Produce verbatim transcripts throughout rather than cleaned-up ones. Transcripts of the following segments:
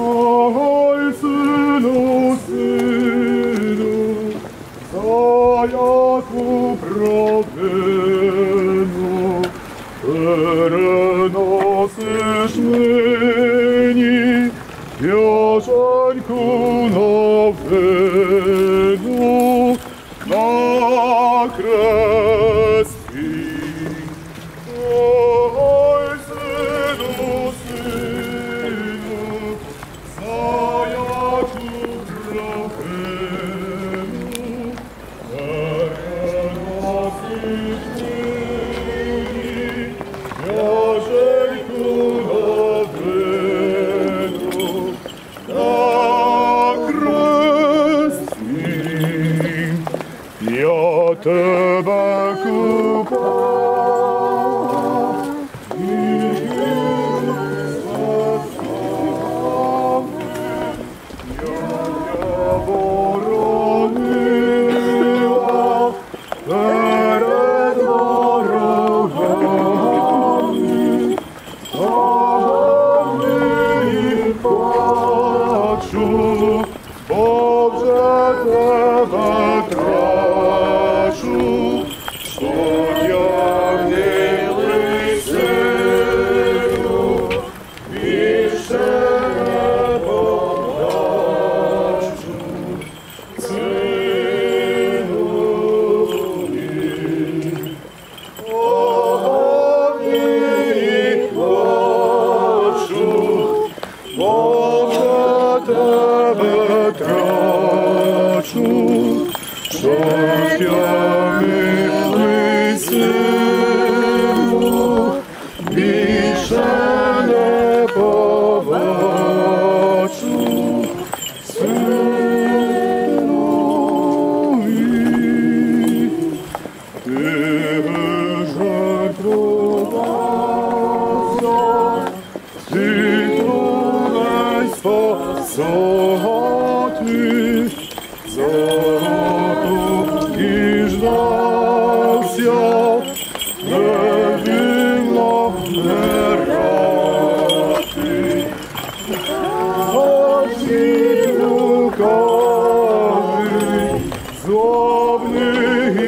Ой, сину, сину, за яку провину переносиш мені тяженьку новину на хресті? Ой, сину, сину, за яку провину переносиш мені тяженьку новину на хресті? Я тебе купав і спасав, я тя боронила перед ворогами. Тобі плачу, бо вже тебе трачу, што тя милий сину більше не побачу. Сину мій, тобі плачу, бо за тебе трачу, што тя, милий сину, більше не побачу. Сину мій, ти жертвував ся, ти трудно спасати, за то і ждав ся, не вільно вмирати. Аж і руками злобний і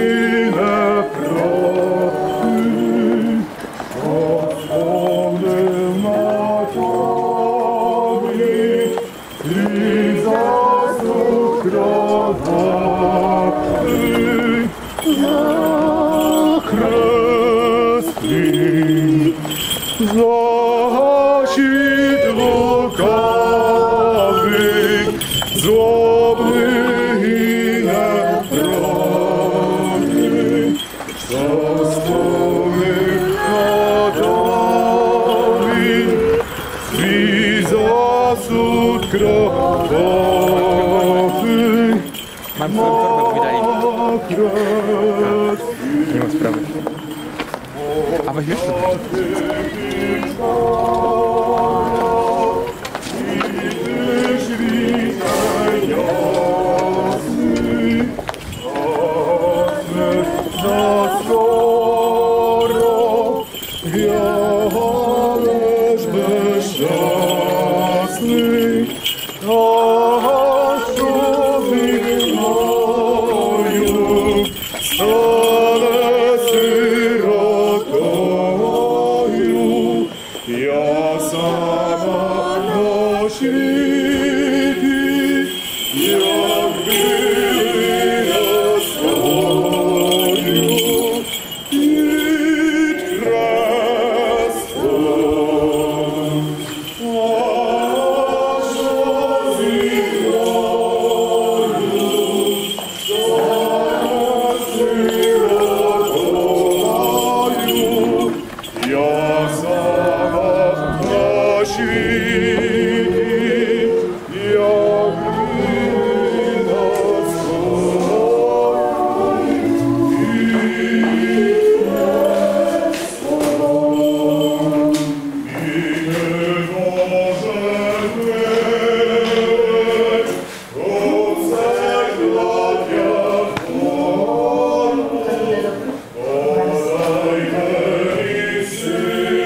неправдний, Господи, на тобі свій засуд кровавий на хресті. Защит лукавих, злобних і неправдних, що сповнив на тобі свій засуд кровавий. Мам, свою торбу віддай. Не ма справы. А возьмеш тобі? Скоро я лиш безщасний, а що зі мною стане сиротою. Я сама на світі, як біля стою, під хрестом. А що зі мною, сиротою, я сама на світі, як біля стою, під хрестом. І не може бути, у цей плоть я входжу, о, дай мені сили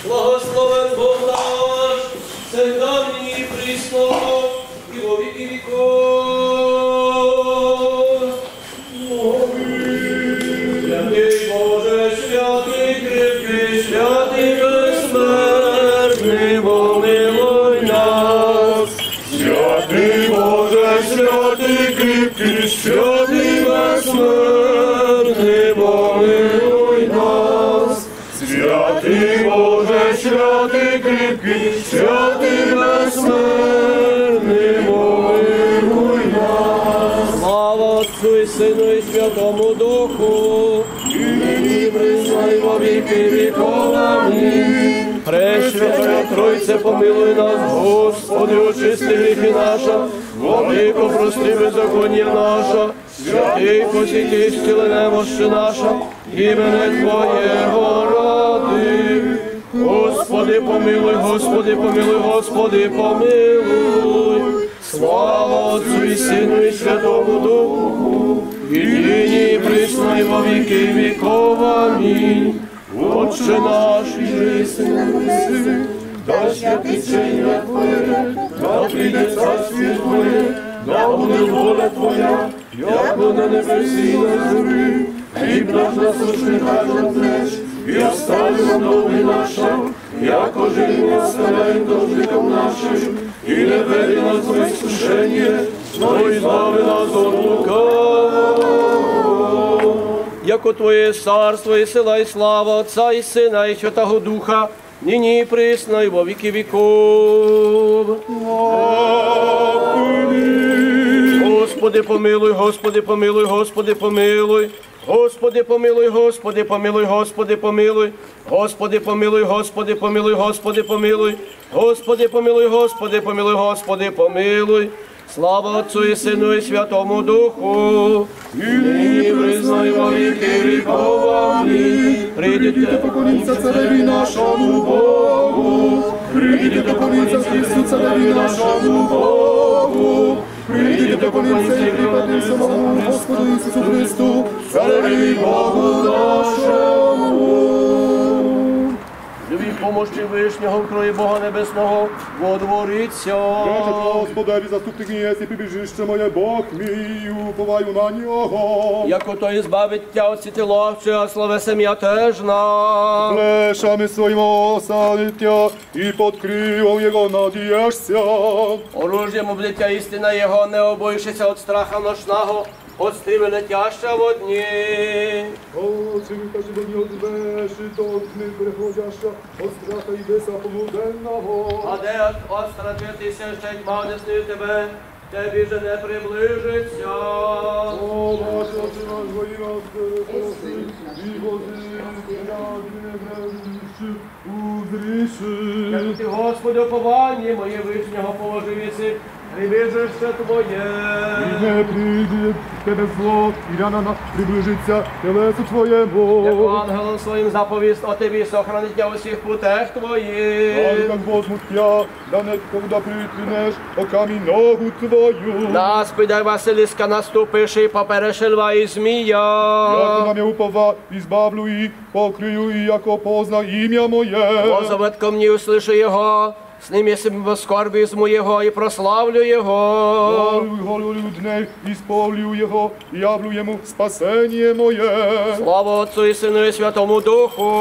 Благословен Бог наш, всегда, нині і присно, і во віки віков. Амінь. Святый Боже, святый кріпкый, святый безсмертный, помилуй нас. Святый Боже, святый кріпкый, святый безсмертный, помилуй нас. Святый Боже, святый кріпкый, святый безсмертный, помилуй нас. Слава Отцу і Сыну і Святому Духу, і нині, і присно, і во віки віков. Амінь. Пресвятая Тройце, помилуй нас. Господи, очисти гріхи наша, владыко, прости беззаконія наша, святый, посіти, ісціли немощи наша, імене Твоєго ради. Господи, помилуй, Господи, помилуй, Господи, помилуй. Слава Отцу і Сыну і Святому Духу, і нині, і присно, і во віки віков. Амінь. Отче наш, іже єси на небеси, да святить ся імя Твоє, да прийде царствіє Твоє, да буде воля Твоя, яко на небеси і на земли. Хліб наш насущный дай нам днесь, і остави нам долги наші, якоже і мы оставляєме должником нашим, і не веди нас во іскушеніє, но ізбави нас от лукавого. Яко Твоє є царство, і сила, і слава Отця, і Сына, і Святого Духа, нині і присно, і во віки віков. Амінь. Господи, помилуй, Господи, помилуй, Господи, помилуй. Господи, помилуй, Господи, помилуй, Господи, помилуй. Господи, помилуй, Господи, помилуй, Господи, помилуй. Господи, помилуй, Господи, помилуй, Господи, помилуй. Слава Отцу і Сыну і Святому Духу. І нині, і присно, і во віки віков. Амінь. Прийдіте, поклонімся Цареві нашому Богу. Прийдіте, поклонімся Христу, Цареві нашому Богу. Прийдіте, поклонімся і припадімся самому Господу Ісусу Христу, Цареві Богу нашому. Любі помощи Вышнього, в крові Бога Небесного водворіться. Рече Господеві: заступник мій єси і прибіжище моє, Бог мій, уповаю на Нього. Яко той збавить тя от сіти ловчої, а словесом мятежна. Плешами своїми осадить тя, і под крилом Його надієшся. Оружієм облитя істина Його, не обойшися от страха ночного, от стрілы летяща во дні. Очи каждого дня одвеши, докы переходяща, от страха і беса полуденного. А де от, от страчити ся, ще тьма одесную тебе, тебі же не приближиться. О, Боже, Отче наш, во імя Твоє просим, і вози, я не гребущи, узріши. Як ти, Господи, уповання моє, Вышнього положив єси, прибіжище Твоє. І не прийде тебе зло, і рана не приближиться телесу Твоєму. Як ангелом своїм заповіст о Тебі, сохранить тя у всіх путях Твоїх. Ангелом возьму тя, да не, когда припнеш о камінь ногу Твою. На аспида і Василиска наступиш, і попереш льва і змія. Яко на мя уповав, ізбавлю і покрию, і яко позна імя моє. Возовет ко мні, услышу його, з ним єси в скорби, візьму його і прославлю його. Голю, голю людней, ісповлю його, і явлю йому спасеніє моє. Слава Отцу і Сыну і Святому Духу.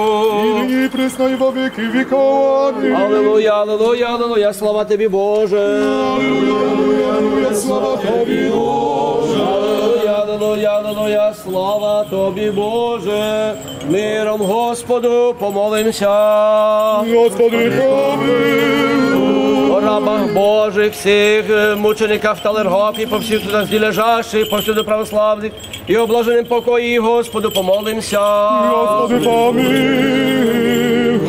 І нині, і присно, і во віки віков. Амінь. Алілуя, алілуя, алілуя, слава Тебі, Боже. Алілуя, алілуя, алілуя, слава Тебі, Боже. Алілуя, алілуя, алілуя, слава Тобі, Боже. Миром Господу помолимся. Господи, помилуй. О рабах Божих всіх, е, мучениках в Талергофі, по всіх тут здесь лежащих, повсюду православних, і о блаженнім покої, Господу помолимся. Господи, помилуй.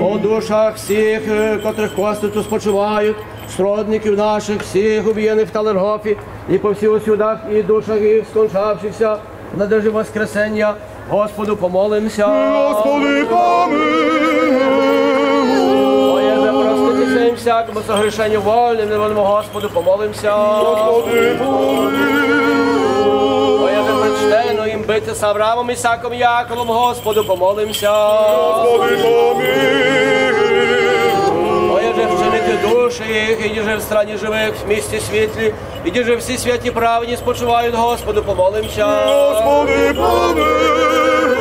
О душах всіх, е, котрых кости тут спочивають, сродників наших всіх, убієных в Талергофі, і по всіх усюдах, і душах їх скончавшихся, в надежді воскресеня, Господу помолимся. Господи, помилуй. О єже простити ся їм всякому согрішеню, вольному, невольному, Господу помолимся. Господи, помилуй. О єже причтено їм бити з Авраамом, Ісаком, Яковом, Господу помолимся. Господи, помилуй. Иди же в страні живых, в місті світлі, иди же всі святі праведні спочивають, Господу, помолимся. Господи, помилуй.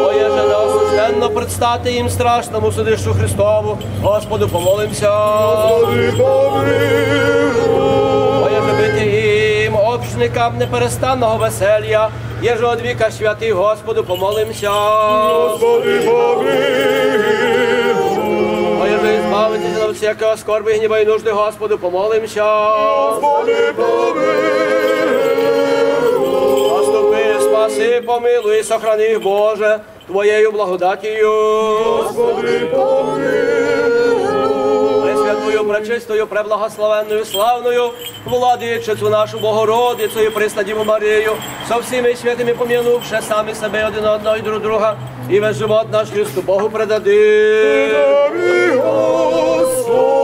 Бо єже неосужденно предстати їм страшному судищу Христову, Господу, помолимся. Господи, помилуй. Бо єже быти їм общникам неперестанного веселя, єже од віка святый, Господу, помолимся. Господи, помилуй. Бо єже избавити ся од всякого скорби, гніва и нужды, Господу, помолимся. Господи, помилуй. Заступи, спаси, помилуй и сохрани їх, Боже, Твоєю благодатію. Господи, помилуй. Пресвятую, пречистую, преблагословенную, славную Владычицю нашу Богородицю и Пресвяту Діву Марію, со всіма святыма помянувши самі себе, один одного и друг друга, и весь живот наш Христу Богу предадим. Предадим, Господи.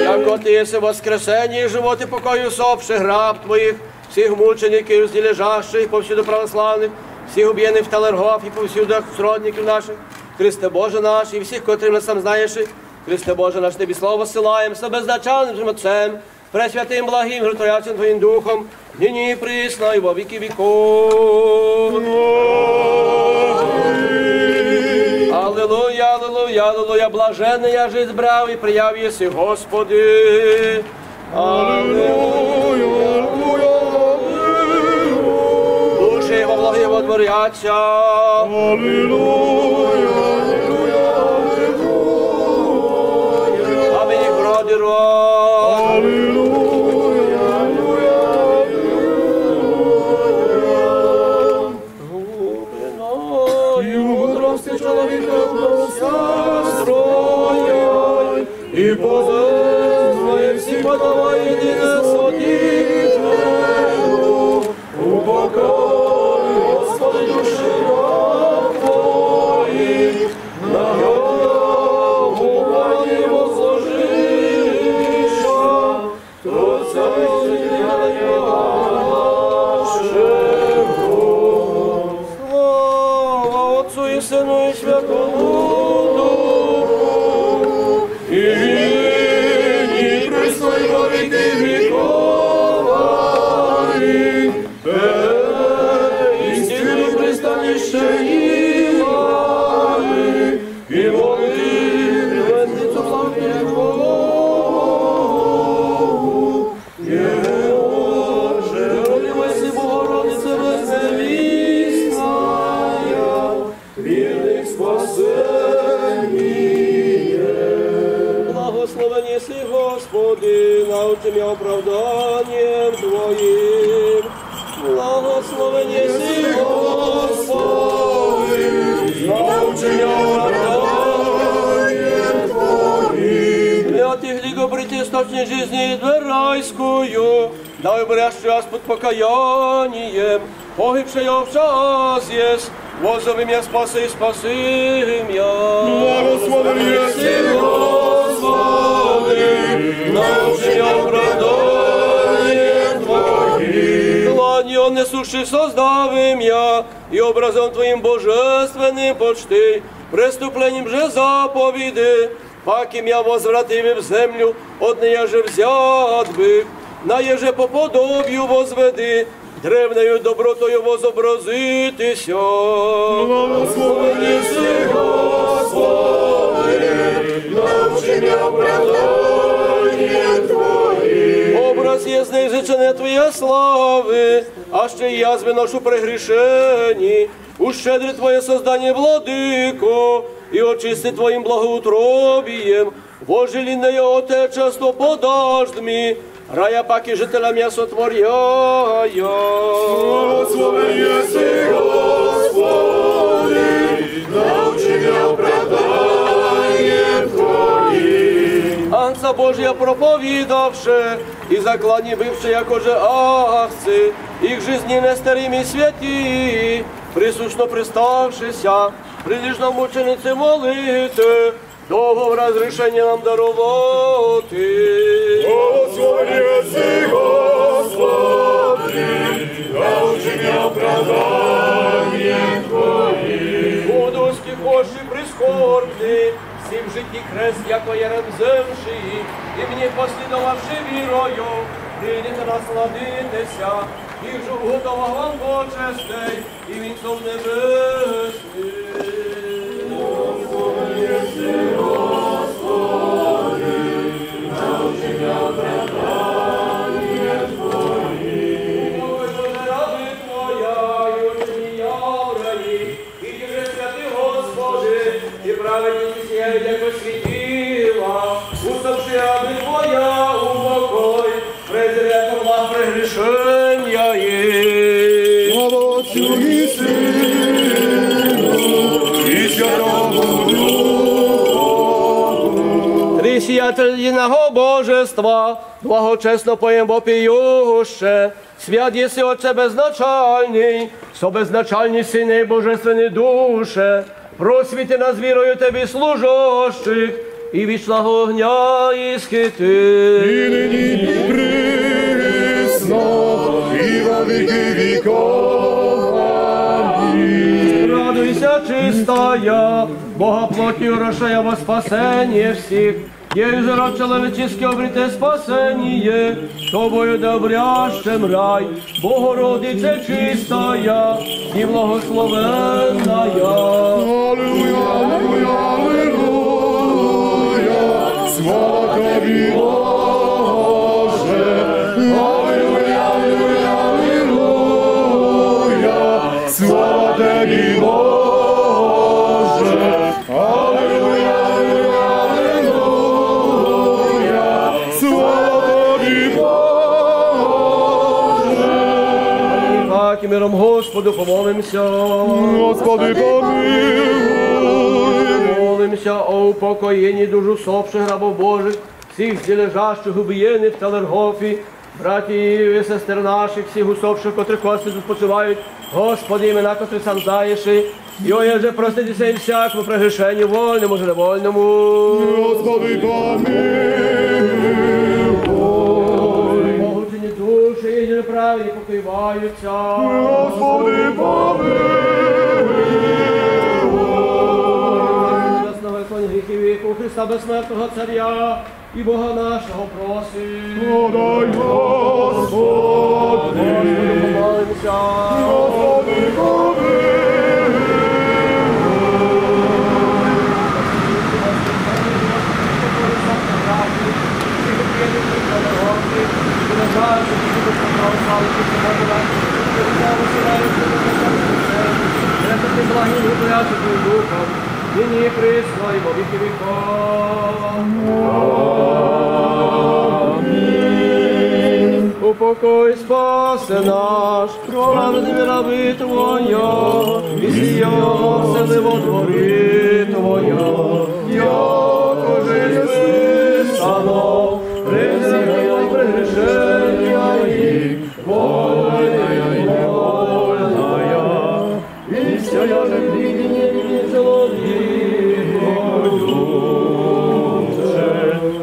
Яко Ты єси воскресеня и живот и покой усопших раб Твоїх, всіх мучеників, злележащих повсюду православных, всіх убиєных в Талергоф и повсюду сродників наших, Христе Боже наш, и всіх, котрых нас там знаєш, Христе Боже наш, Тебі славу воссылаєм со безначальным Отцем, Пресвятым, благым, Животворящым Твоїм Духом, нині и присно и во віки віков. Аллилуйя, аллилуйя, аллилуйя, блаженный єже, избрав и прияв єси, Господи. Аллилуйя, аллилуйя, аллилуйя. Души во благи водворяться. Аллилуйя, аллилуйя, аллилуйя. Аминь, роди род. Аллилуйя, аллилуйя, аллилуйя. Глубиною мудрости чоловіка вся строяй, и познаєш всі подобі єдине Спасителю. Упокой, Господи, души раб Твоїх, на Нього упованя возложивши. Слава Отцу и Сыну и Святому Духу, и нині, и присно, и во віки віков. Аминь. Истину пристанище имани, и воды, вестницю славы Богу. Боже, радуйся, Богородице безневісная, вірных спасеніє. Благословен єси, Господи, научи мя оправданієм Твоїм. Благословен єси, Господи, научи мя оправданієм Твоїм. Святый хліб, обрити источник жизни и дверь райскую, дай обрящи ас под покаянієм, погибшей овця ас єс, воззови мя, спаси и спаси мя. Благословен єси, Господи, научи мя оправданієм Твоїм. Длани несущи создави мя, и образом Твоїм божественным почти, преступленім же заповіди, паки мя возвратив в землю, од неї же взят быв, на єже по подобію возведи, древнею добротою возобразити ся. Благословен єси, Господи, научи мя оправданієм Твоїм. Образ єст наизречене Твоєї славы, аще и язви наші прегрішені. Ущедри Твоє созданіє, Владыко, и очисти Твоїм благоутробієм, вожделіє Отечество подождми, рая паки жителям и сотворяя. Благословен єси, Господи, научи мя оправданієм Твоїм. Анца Божия проповідавши, и заклані бывши, якоже ахци, и к жизни нестеримій святі, присущно приставши ся, прилежно мучениці молити, довго разрішеня нам даровати. Благословен єси, Господи, научи мя оправданієм Твоїм. Будущі хвощі прискорбні, И в житті крест, яко ярем взявши, и мнє послідовавши вірою, прийдете насладитися, їх же уготовав вам почестей и вінцов небесных. Твоя, и учені яврені, и же святый Господи, и праведники сіяють, яко світіла, усопши рабы Твоя у покой, презри яко благ прегрішеня їх. Слава Отцю и Сыну и Святому Духу. Три сіятелі єдиного Божества, благочесно поєм вопиюще: Свят єси, Отче безначальный, со безначальні сине и божественні душе, просвіти нас вірою Тебі служащих и вічного огня исхити. И нині, и присно, и во віки віков. Амінь. Радуйся, чистая, Бога плотью рождая во спасение всех, єй же род человеческий обрите спасение, Тобою да обрящем рай, Богородице чистая и благословенная. Аллилуйя, аллилуйя, аллилуйя, слава Тебі, Боже. Аллилуйя, аллилуйя, аллилуйя, слава Тебі, Боже. Аллилуйя, аллилуйя, аллилуйя, слава Тобі, Боже. Пак и миром Господу помолимся. Господи, помилуй. Молимся о упокоєнні душ усопших рабов Божих, всіх зділежащих убиєних в Талергофі, братів и сестер наших, всіх усопших, котрі кости тут спочивають. Господи, имена, котрі сам знаєш, и оє же простити ся и всякому прегрішенню, вольному же невольному. Господи, помилуй. Погубчені душі, и неправі покриваються. Господи, помилуй. Небесного, гріхів віку, Христа безсмертного Царя, и Бога нашого просим. Подай, Господи. Господи, помолимся. Господи, помилуй. Благим и Духом, нині и присно, и во віки віков. Амінь. Упокой, спаси наш, справедливі рабы Твоя, и сія вселив во дворы Твоя, якоже єст писано: «Презри, прегрішеня їх, вольная и невольная». И сія же прийди, не вини чоловіка, Отче.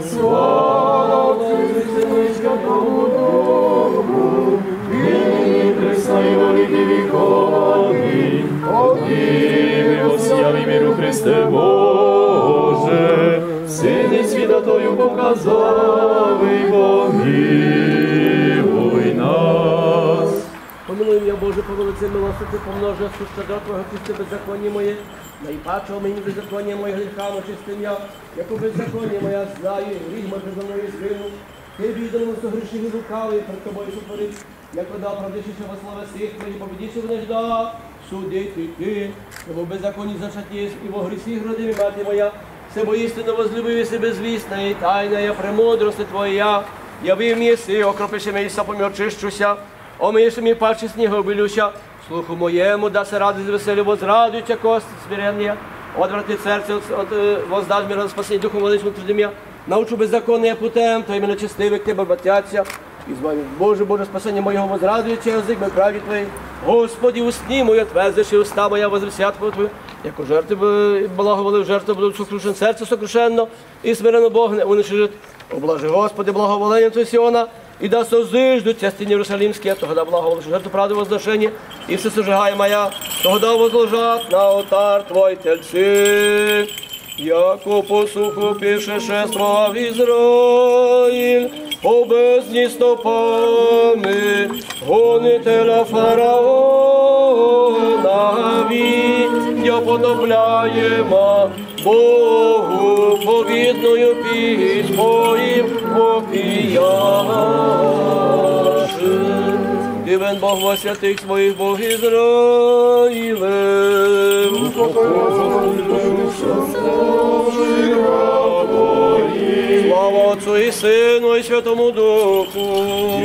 Слава Отцю и Сыну и Святому Духу, нині и присно и во віки віков. Амінь. От Тебе воссияв мир у Христе Боже, Сина святого показав, и помилуй нас. Помилуй мя, Боже, по великій милости Твоїй, помножи суща дар Твого чисти беззаконня моє, найпаче омий беззаконня моє, гріхами очисти мя, яко беззаконня моє знаю, и гріх мой предо мною згинув. Ти, відомо, согрішив и лукавий, пред Тобою сотворив, яко да оправдуєш ся во славе сих Твоїх, побідивши, нежда судити Ти, бо в беззаконні зачат єсть, и во гріхах родив мати моя. Всьо бо істинно возлюбив єси безвісне и тайне премудрости Твоєя, явив мі єси, окропивши мя, и сопом очищу ся, омиєш мі паче, снігом обілю ся. Слуху моєму даши радость и веселю, возрадують ся кости смиренні, одврати серце од, од, е, воздаш мі радость спасеня, духом владичим утверди мя. Научу беззаконія путем Твоїм, нечестиві к Тебе обратяться. Избави, Боже, Боже, спасеня моєго, возрадує ся язык мой к правді Твоїй. Господи, устни мої отверзиши, уста моя возвесят хвалу Твою. Яко жертву б-, благоволив жертву, буду сокрушен, серце сокрушено и смирено Бог не уничижит. Облажи, Господи, благоволеням Твоїм Сиона, и да созыждут ся стіни Єрусалимскія, тогда благоволишь жертву правды возношеня, и всесожигаемая, тогда возложат на олтар Твой тельці. Яко посуху пише шества в Израиль, по бездни стопами гонителя фараона, видя потопляема, Богу повидною піснь поїм вопиящи. Дивен Бог во святых своїх, Бог Израилев. Слава Отцу и Сыну и Святому Духу.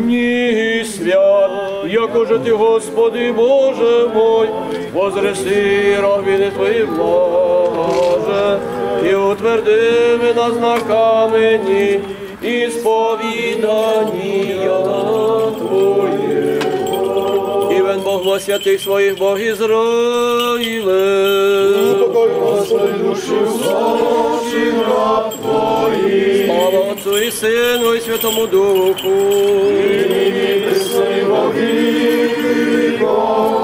Ні, свят, якоже Ты, Господи Боже мой, возвратив рог вины Твоей блаже и утвердив нас на камени, исповеданием Твоим. Дивен Бог во святых своїх, Бог Израилев. Упокой, Господи, души усопших раб Твоих. Слава Отцу и Сыну и Святому Духу. И нині, и присно, и во віки віков.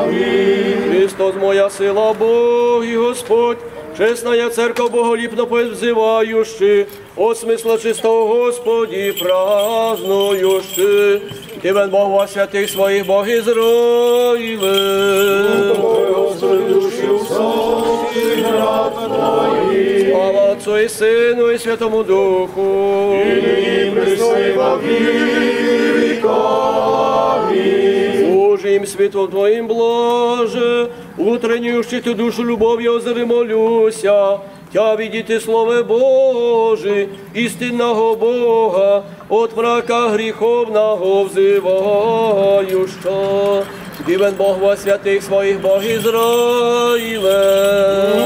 Амінь. Христос моя сила, Бог и Господь, честная церковь боголюбно повзывающи, от смысла чистого Господи празднующи. Дивен Бог во святых своїх, Бог Израилев. Упокой, Господи, души усопших раб Твоих. Слава Отцу и Сыну и Святому Духу. И нині, и присно, и во віки віков. Амінь. Боже, им світлом Твоїм блаже, утреннюю щиту душу любовью озари, молюся, Тя видіти, Слове Божий, истинного Бога, от мрака гріховного взывающа. Дивен Бог во святых своїх, Бог Израилев.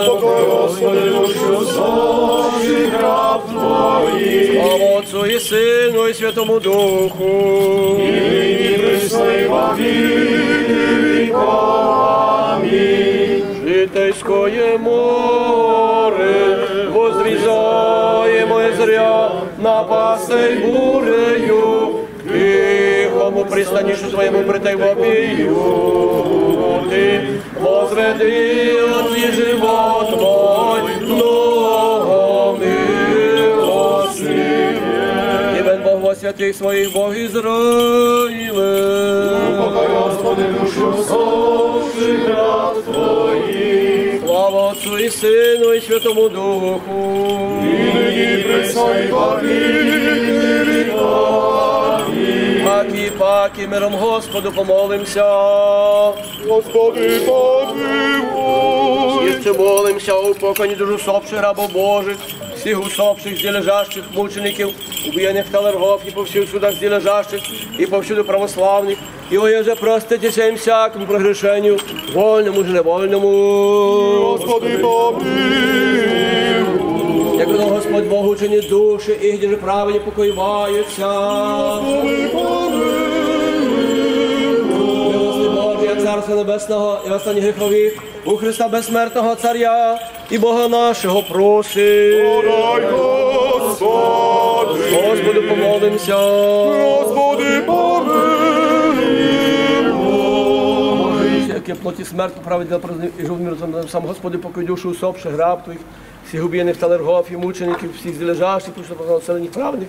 Упокой, Господи, души усопших раб Твоих. Слава Отцу и Сыну и Святому Духу. И нині, и присно, и во віки віков. Амінь. Житейское море, возрізаєме зря напастей бурею, к тихому пристанищу Твоєму прийти вопию Ти, возведи от тлі живот мой, много милостиве. Дивен Бог во святых своїх, Бог Израилев. Упокой, Господи, души усопших раб Твоих. Слава Отцу и Сыну и Святому Духу. И нині, и присно, и во віки віков. Амінь. Паки, паки, миром Господу помолимся. Господи, помилуй. Іщи молимся о упокоєнні душ усопших рабов Божих, всіх усопших, зділежащих мучеників, убієных в Талергофі, по всіх судах зділежащих и повсюду православных, и оєже проститеся им всякому прегрешению, вольному же невольному. Господи, помилуй. Як воно Господь Бог учинит души їх, де же праведні покоївають ся. Господи, помилуй. Милости Божия, Царства Небесного и восстані гріховных, у Христа безсмертного Царя и Бога нашого просим. Подай, Господи. Господу помолимся. Господи, помилуй. Боже, яке плоті смерть поправить на праздник и живот мир сам, сам, Господи, покой души усопших раб Твоїх, всіх убієных в Талергофі, мучеників, всіх зділежащих, пусть населених праведных.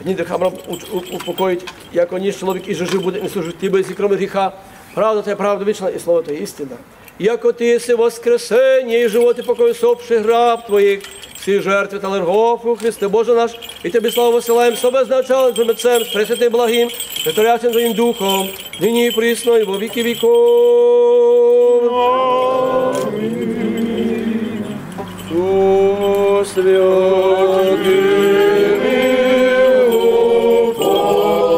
Одним дыхом раб у-, у-, упокоїть, яко ніс чоловік, и же жив буде, не служить Тебе, и кроме гріха. Правда Твоя, правда вічна, и слово Твоє истина. Яко Ты єси воскресеніє и живот и покой усопших раб Твоїх, всі жертвы Талергофу, Христе Боже наш, и Тобі славу высылаєм собезвеличалим Твоїм Отцем, з Пресвятым Благим, Преторящим Твоїм Духом, нині и присно и во віки віков. Амінь. Со святыми упокой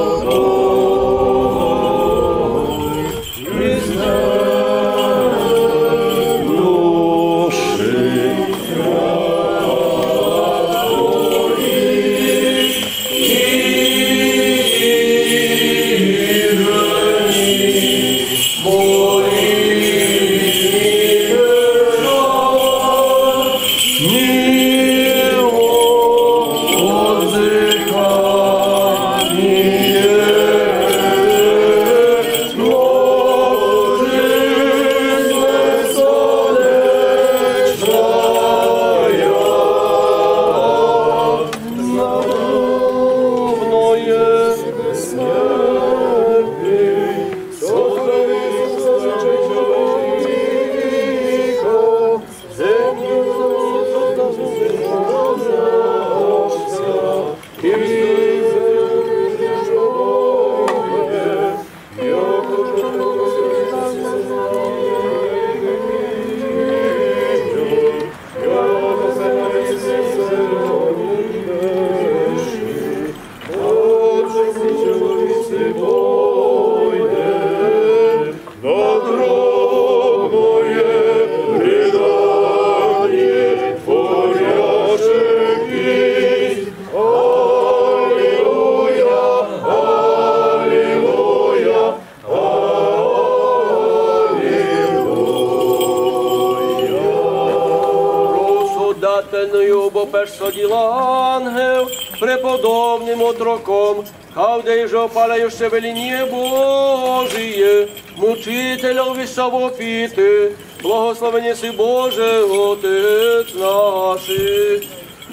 Бо перш со діла ангел преподобным отроком, хавдей же опаляюще велініє Божіє, мучитель віщав вопіти: Благословен єси, Боже, Отець наших,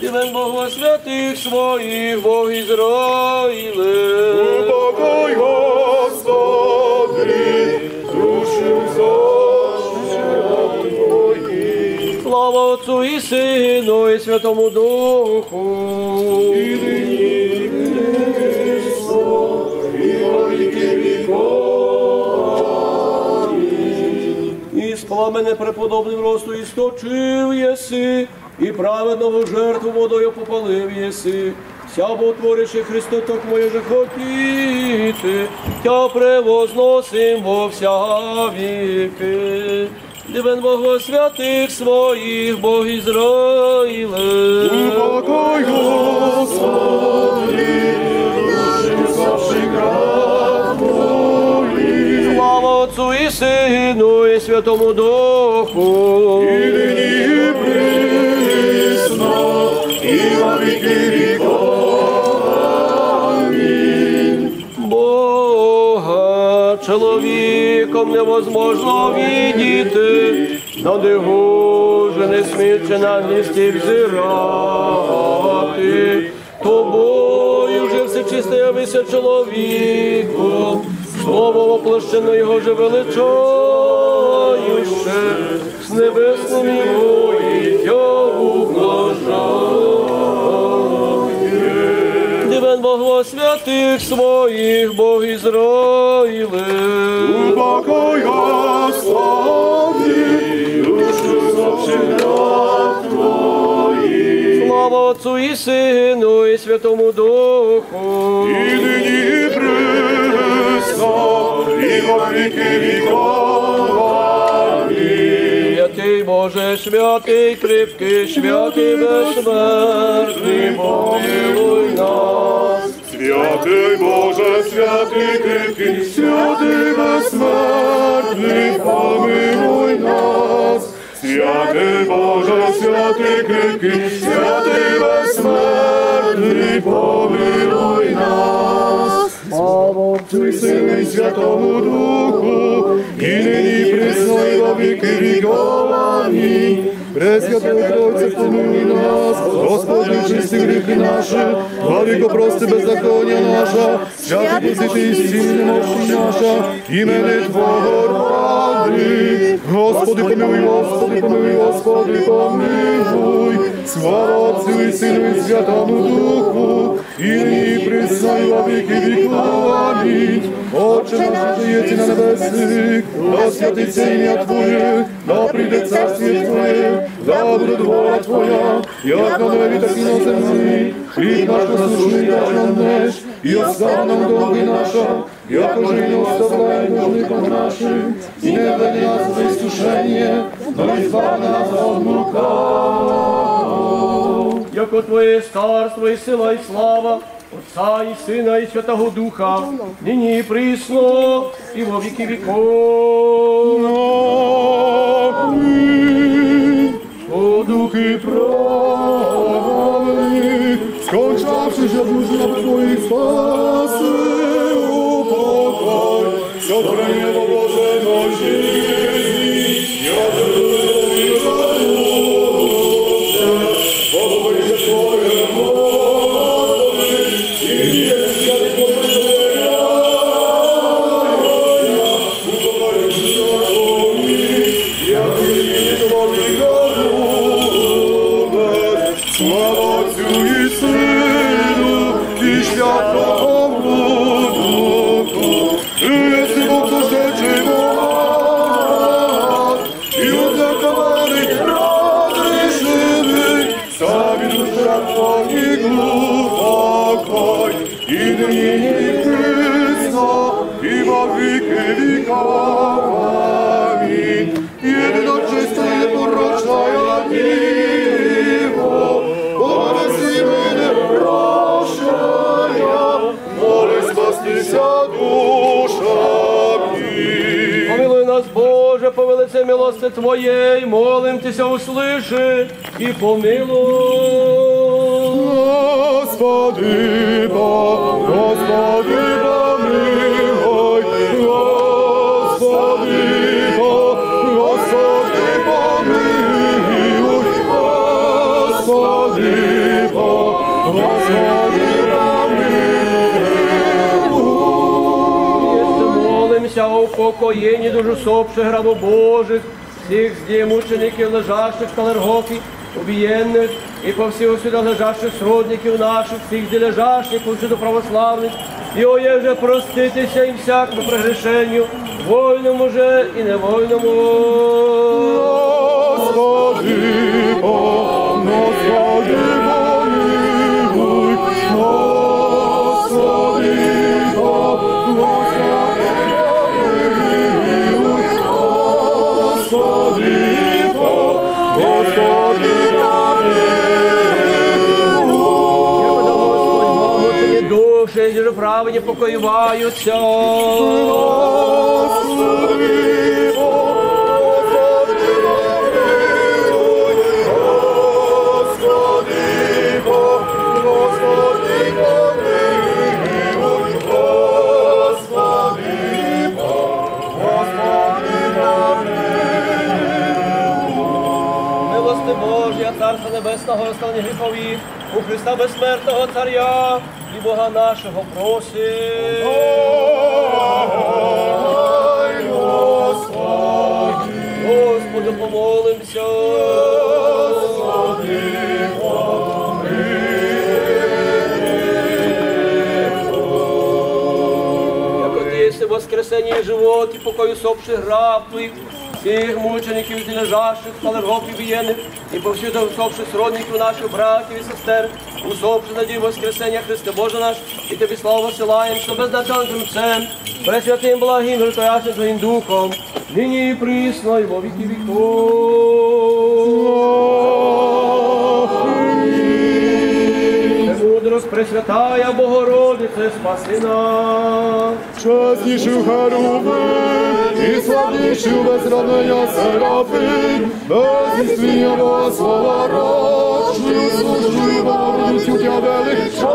дивен Бог во святых своїх, Бог Ізраїле. Упокой, Господи, душі усопших Твоїх. Слава Отцу і Сину і Святому Духу. І нині, і присно, і во віки віков. Амінь. Із пламеня преподобного росту істочив єси, і праведного жертву водою попалив єси. Ся бо творище Христо, так моє же хотіти, тя превозносим во вся віки. Дивен Бог во святых своїх, Бог Ізраїле. Упокой, Господи, душі усопших раб Твоїх. Слава Отцу і Сину і Святому Духу. І нині, і присно, і во віки віков. Амінь. Бога чоловіком невозможно видіти, на диву же не сміє на місці взирати. Тобою же всечисте явися чоловіком, Слово воплощено Його же величающее, з небесными воїть ублажає. Дивен Бог во святых своїх, Бог Ізраїле. Упокой, Господи, душі усопших раб Твоїх. Слава Отцу і Сину і Святому Духу. І нині, і присно, і во віки віков. Амінь. Святый Боже, святый кріпкый, святый безсмертный, помилуй нас. Святый Боже, святый кріпкый, святый безсмертный, помилуй нас. Святый Боже, святый кріпкый, святый безсмертный, помилуй нас. Слава Отцу і Сину і Святому Духу, і нині, і присно, і во віки віков. Амінь. Пресвятый Тройце, помилуй нас. Господи, очисти гріхы наші, владыко, прости беззаконія наша, святый, просвіти і зціли немощі наша, імени Твого ради. Господи, помилуй, Господи, помилуй, Господи, помилуй. Слава Отцу і Сину і Святому Духу, і нині, і присно, і во віки віков. Амінь. Отче наш, єси на небесных, да святить ся імя Твоє, да прийде царствіє Твоє, да буде воля Твоя, як на небі, так і на землі. Хліб наш насущный даш нам днесь, і остави нам долги наша, якоже і мы оставляєме должником нашим, і не введи нас во іскушеніє, но і збави нас од лукавого. Яко Твоє є царство, і сила, і слава, Отця і Сина, і Святого Духа, нині і присно, і во віки віков. Амінь. О духи праведных, скончавши ся, души Твоїх спаси, упокой, сотворені во Боженой жизни, я Богу Твоєму, і є святий Боже, Слава Отцю і Сину і Святому Духу, і єси Бог сошедший во нас, і узакований, розрішений, самі душа Твоїх упокой, і нині, і присно, і во віки віков. Амінь. Єдино чиста і непорочна Діво, помилуй ся і мене грішного, моли спасти ся душам. Помилуй нас, Боже. Боже, по великой милости Твоей, молим Тися, услыши и помилуй. Господи, по-, Господи, помилуй. Господи, по-, Господи, помилуй. Господи, по-, Господи, помилуй. Молимся о упокоєнні душ усопших рабов Божих, всіх злі мучеників, лежащих в Талергофі, убієнных, и по всіх усюдах лежащих сродників наших, всіх злі лежащих повсюду православных, и о єже простити ся им всякому прегрешенню, вольному же и невольному. Господи, по-, Господи, помилуй, Господи, по-, Господи, помилуй, Господи, по-, Господи, помилуй. Господи, помилуй. Души, же праведні покоюваються. Господи, Господи, помилуй, Господи, по-, Господи, помилуй, Господи, по-, Господи, помилуй. Милости Божия, Царства Небесного, оставлені гріхові, у Христа безсмертного Царя и Бога нашого просим. Господи, помолимся. Яко Ты єси воскресение и живот, и покой усопших раб Твоїх, всіх мучеників, злі лежащих в Талергофі, убієнных, и повсюду усопших сродників наших, братів и сестер, усопших надію воскресения, Христе Боже наш, и Тобі славу посилаєм, што безначальным Творцем, пресвятым, благым, житоясным Твоїм Духом, нині и присно, и во віки віков. Амінь. Премудрость Пресвятая Богородице, спаси нас. Чеснійшу Херувим и славнійшу без сравнення Серафим, без істління Бога Слова рожденую, служу Богу Тя величаєм.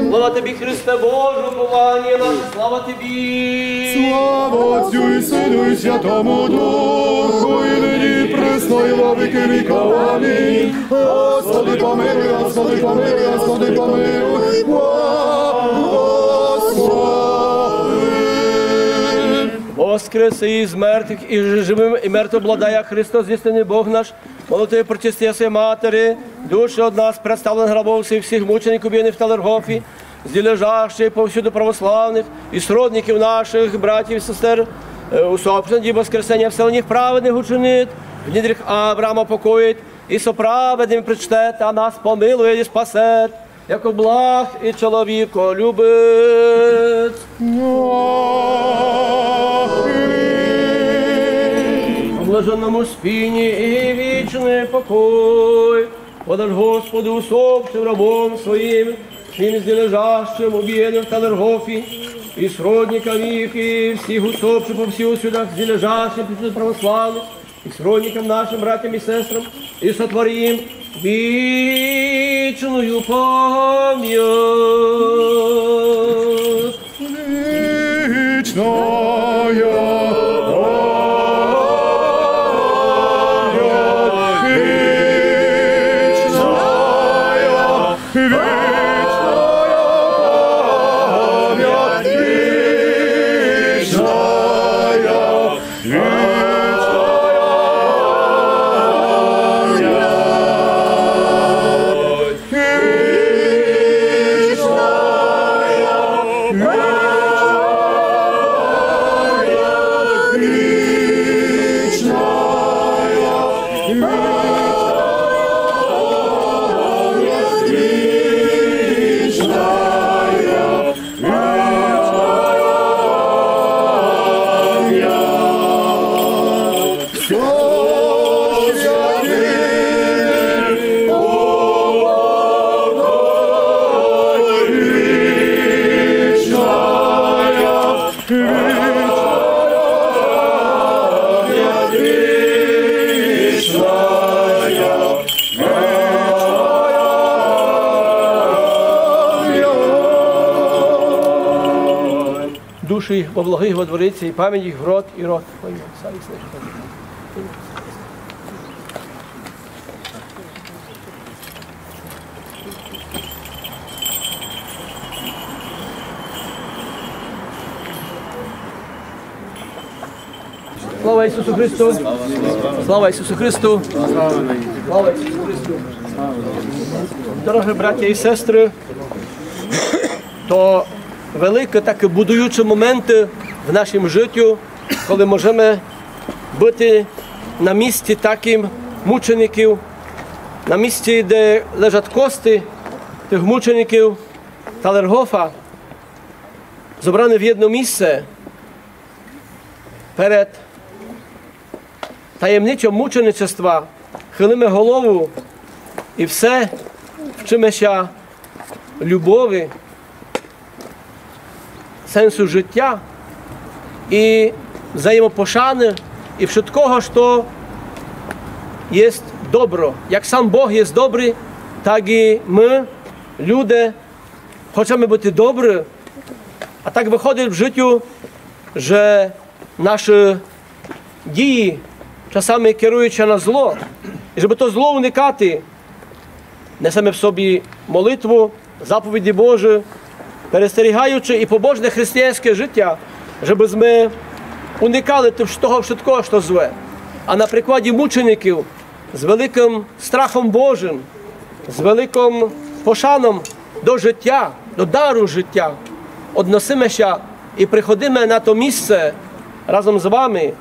Слава Тобі, Христе Боже, уповання наше, слава Тобі. Слава Отцю и Сыну и Святому Духу, и нині и присно и во віки віков. Амінь. Господи, помилуй, Господи, помилуй, Господи, помилуй, благослови. Воскрес из мертвых и живым и мертвым обладая Христос, истинный Бог наш, молитвы пречистой Матери, души од нас представленых рабов сих, всіх мучеників, убієнных в Талергофі, злі лежащих повсюду православных и сродників наших, братів и сестер, е, усопших надію воскресения, вселенніх праведных учинит, в недрах Авраама упокоїт, и со праведными причтет, а нас помилує и спасет, яко благ и чоловіколюбець. О блаженном Успінні и вічный покой подаш, Господи, усопшим рабом Своїм, всім злі лежащим, убієнным в Талергофі, и сродникам їх, и всіх усопших по всіх усюдах злі лежащих, причтет православных, и сродникам нашим, братям и сестрам, и сотвори им вічную память. Вічная память, вічная, вічная память, вічная. Во благых во дворице, и память их в род и род. Во имя Отца и Сына и Святого Духа. Слава Ісусу Христу! Слава Ісусу Христу! Слава Ісусу Христу! Дорогы братя и сестры, то великы такы будуючы моменты в нашім жытю, коли можеме быти на місці такым мучеників, на місці, де лежать кости тых мучеників Талергофа, зобраны в єдно місце перед таємницю мученичества, хилиме голову и все вчиме ся любови, сенсу жытя и взаємопошаны и вшыткого, што єст добро. Як сам Бог єст добрый, так и мы, люде, хочеме быти добры, а так выходить в жытю, же нашы дії часами керують ся на зло. И жебы то зло уникати, несеме в собі молитву, заповіді Божі, перестерігаючы и побожне християнське жытя, жебы зме уникали тых, того вшыткого, што зле. А на прикладі мучеників з великым страхом Божым, з великым пошаном до жытя, до дару жытя односиме ся и приходиме на то місце разом з вами,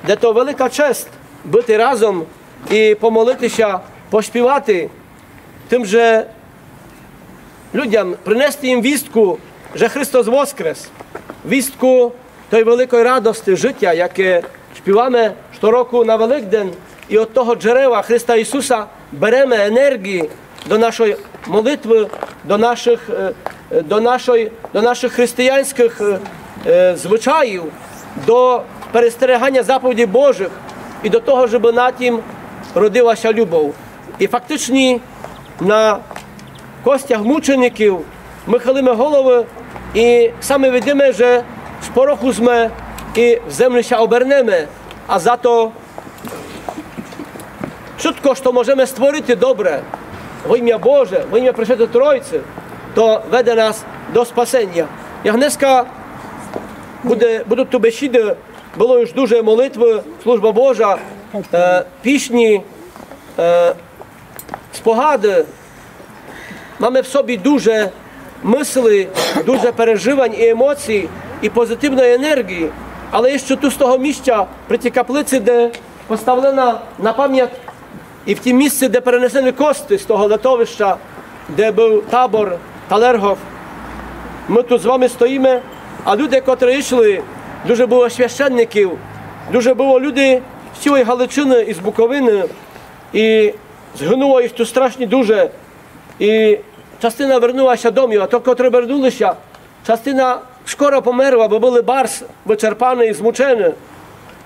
де то велика чест быти разом и помолити ся, пошпівати тым же людям, принести їм вістку, же Христос воскрес, вістку той великой радости жытя, яке шпіваме штороку на Великден, и од того джерела Христа Ісуса береме енергії до нашой молитвы, до нашых, е, е, до нашой, до нашых християнськых, е, е, звычаїв, до перестереганя заповідей Божых и до того, жебы на тім родила ся любов. И фактычні на костях мучеників мы хилиме головы и саме видиме, же з пороху зме и в землю ся обернеме, а зато вшытко, што можеме створити добре во имя Боже, во имя Пресвятої Тройці, то веде нас до спасеня. Як днеска буде, будуть ту бесіды, было уж дуже молитвы, служба Божа, е, пісні, е, спогады, маме в собі дуже мысли, дуже переживань и емоцій, и позитивной енергії. Але іщы ту з того місця, при тій каплиці, де поставлена на память, и в тім місці, де перенесены кости з того летовища, де быв табор Талергоф, мы ту з вами стоїме, а люде, котры йшли, дуже было священників, дуже было люди з цілой Галичины и з Буковины, и згынуло їх ту страшні дуже, и частина вернула ся домів, а то, котры вернули ся, частина скоро померла, бо были барз вычерпаны и змучены.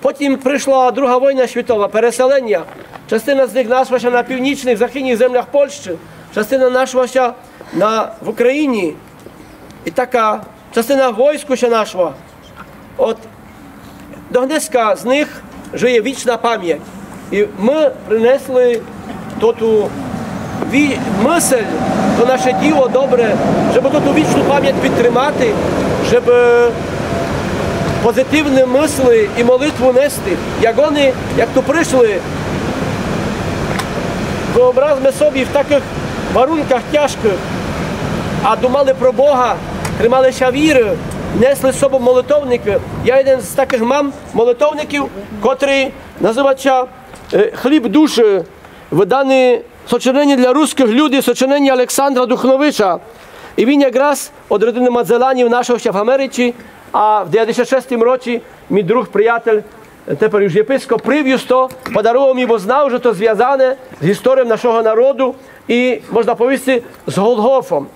Потім пришла друга война світова, переселеня. Частина з них нашла ся на північных, західніх землях Польщы, частина нашла ся на, в Україні. И така частина в войску ся нашла. От до днеска з них жыє вічна память. И мы принесли тоту ві-, мысль, то наше діло добре, жебы тоту вічну память підтримати, жебы позитивны мысли и молитву нести. Як они, як ту пришли, выобразме собі, в такых варунках тяжкых, а думали про Бога, тримали ся віры, несли з собов молитовникы. Я єден з такых мам молитовників, котрый называть ся, е, «Хліб душі», выдане сочиненя для рускых людів, сочиненя Александра Духновича. И він якраз од родины Мадзеланів нашов ся в Америці, а в девятдесят шестім році мій друг, приятель, тепер уж єпископ, привіз то, подарував мі, бо знав, же то звязане з історією нашого народу и, можна повісти, з Голгофом.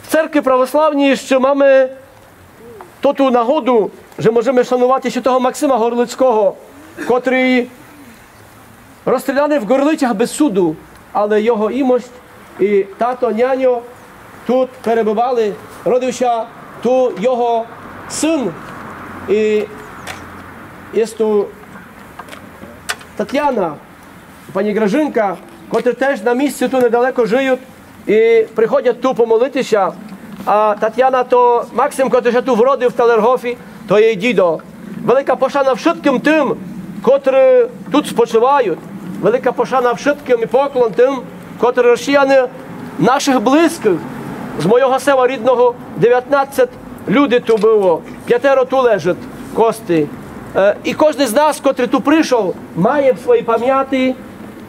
В церкви православній іщы маме тоту нагоду, же можеме шанувати святого Максима Горлицького, котрый розстріляный в Горлицях без суду, але його імость и тато, няньо тут перебывали. Родив ся ту його Сын і єст ту Татьяна, пані Гражынка, котры теж на місці ту недалеко жыют і приходят ту помолити ся. А Татьяна то Максим, котрый ся ту вродив в Талергофі, то єй дідо. Велика пошана вшыткым тым, котры тут спочывают. Велика пошана вшыткым і поклон тым, котры розсіяны нашых близькых з мойого села рідного, девятнадцет люди ту было, пятеро ту лежыт кости. Е, і кожный з нас, котрый ту пришов, має в своїй памяти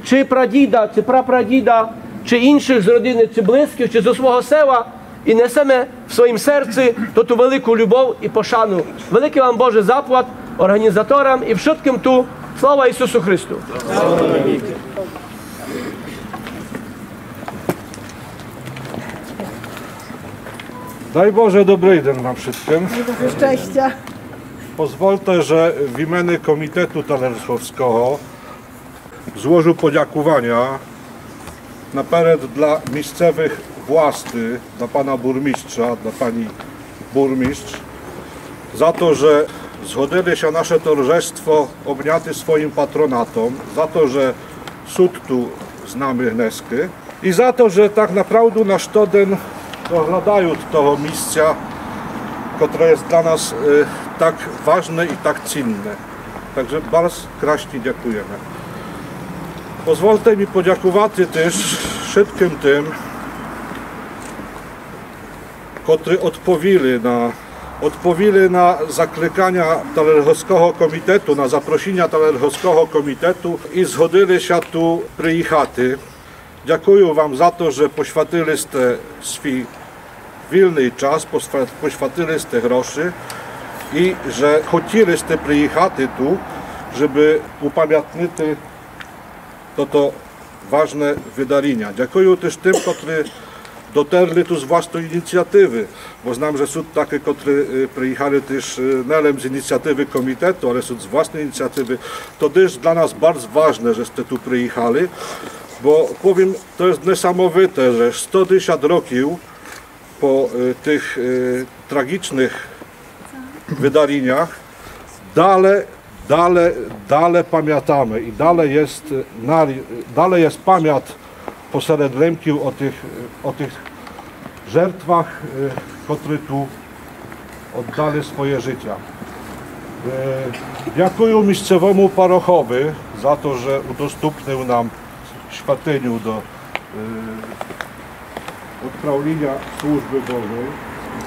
чи прадіда, чи прапрадіда, чи іншых з родины, чи близькых, чи зо свого села, і несеме в своїм серци тоту велику любов і пошану. Великый вам Боже заплат, орґанізаторам і вшыткым ту. Слава Ісусу Христу! Дай Боже добрый ден вам вшыткым. Щастя. Позвольте, же в імены Комітету Талергофского зложу подякуваня наперед для місцевых власти, для пана бурмістрза, для пані бурмістрз, за то, же згодили ся наше торжество обняти своїм патронатом, за то, же сут ту з нами гнескы і за то, же так направду на штоден доглядают того місця, котре єст для нас, е, так важне і так цінне. Так же барз красні дякуєме. Позвольте мі подякувати теж вшыткым тым, котры одповіли на, одповіли на закликаня Талергофского комітету, на запросіня Талергофского комітету і згодили ся ту приїхати. Дякую вам за то, же посвятили сте свій вільный час, посва-, посвятили сте гроші і же хотіли сте приїхати ту, жебы упамятнити тото важне выдаріня. Дякую теж тым, котры дотерли ту з власной ініціативы, бо знам, же сут такы, котры, е, приїхали теж, е, не лем з ініціативы комітету, але сут з власной ініціативы. То теж для нас барз важне, же сте ту приїхали, бо повім, то єст несамовите, же сто десят років по, е, тых, е, трагічных выдарінях дале, дале, дале памятаме і дале єст, е, нарі-, дале єст памят посеред Лемків о тых, о тых жертвах, е, котры ту оддали своє жытя. Е, дякую місцевому парохови за то, же удоступнив нам святыню до, е, одправліня службы Божой.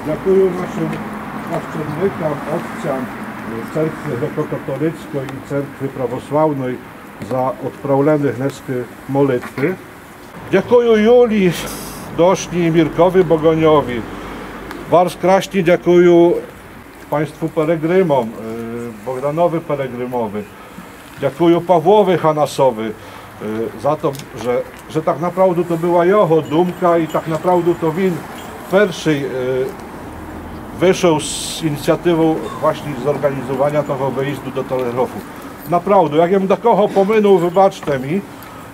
Дякую нашым священникам, отцям, е, церкви грекокатолицькой і церкви православной за одправлены гнескы молитвы. Дякую Юлі, Дошні і Міркові Богоньові. Барз красні дякую панству пелеґримом, е, Богданови Пелеґримови. Дякую Павлови Ханасови, е, за то, же, же так направду то была його думка і так направду то він першый, е, вышов з ініціативом власні зорґанізуваня того выїзду до Талергофу. Направду, як єм декого поминув, выбачте мі,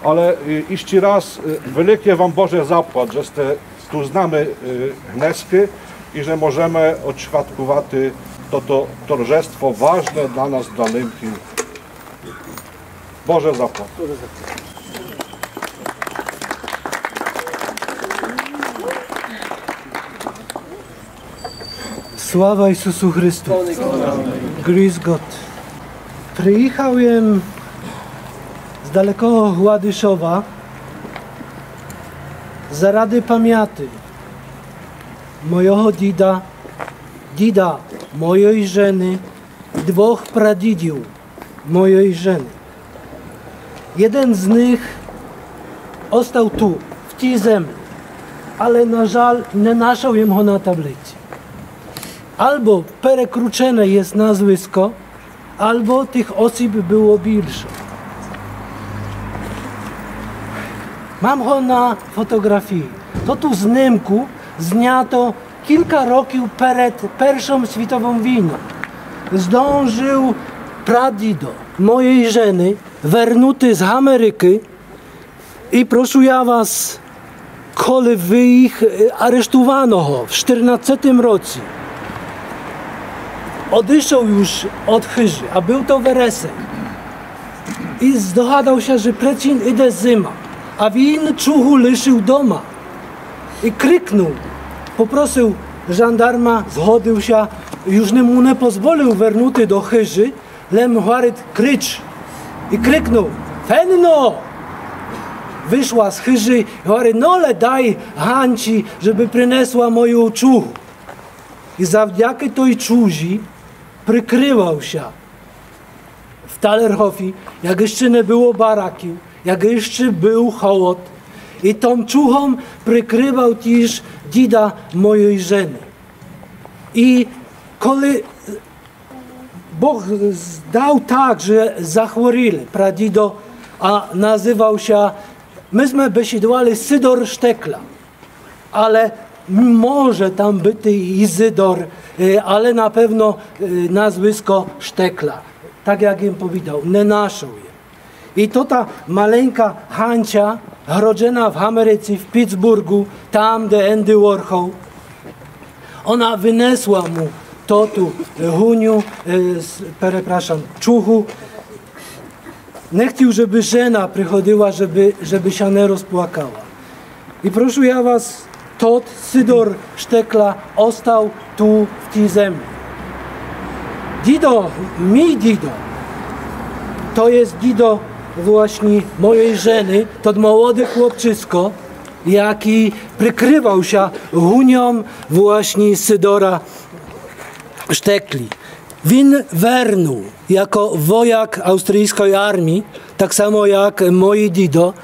але, е, іщы раз, е, великый вам Боже заплат, же сте ту з нами, е, гнескы і же можеме одсвяткувати тото торжество важне для нас, для Лемків. Боже заплат. Слава Ісусу Христу! Grüß Gott. Приїхав єм з далекого Гладышова заради памяти мойого діда, діда мойой жены, двох прадідів мойой жены. Єден з них остав ту, в тій землі, але, на жаль, не нашов єм го на таблици. Альбо перекручене єст назвиско, альбо тых осіб было більше. Мам го на фотоґрафії. Тоту знимку знято кілька років перед Першом світовом війном. Здążył прадідо мойой жены вернути з Америкы і, прошу я вас, коли вы їх, е, арештувано го в штирнадцетым році, одышол юж од хыжы, а был то вересень. І здогадал ся, же прецін іде зыма, а він чугу лишыл дома. І крикнул, попросил жандарма, згодыл ся, юж му не позволил вернути до хыжы, лем гварит: «Крич!» І крикнул: «Фенно!» Вышла з хыжы і гварит: «Но ле дай Ганці, жебы принесла мою чугу». І завдякы той чузі прикрывал ся в Талерхофі, як іщы не было бараків, як іщы был холод. І том чугом прикрывал тіж діда мойой жены. І коли Бог здал так, же захворіли прадідо, а называл ся, мы сме бесідували Сидор Штекля, але може там быти Ізидор, е, але на певно, е, назвиско Штекля, так як єм повідал, не нашол є. І то та маленька Ганця, гроджена в Америці, в Пітсбурґу, там, де Енді Уорхол, она вынесла му тоту, е, гуню, е, с-, перепрашам, чугу. Не хтіл, жебы жена приходила, жебы, жебы ся не розплакала. І прошу я вас, тот Сидор Штекля остал ту в тій землі. Дідо, мій дідо, то єст дідо власні мойой жены, тот молоды хлопчыско, якій прикрывал ся гуньом власні Сидора Штеклі. Він вернул яко вояк австрійской армії, так само як мої дідо,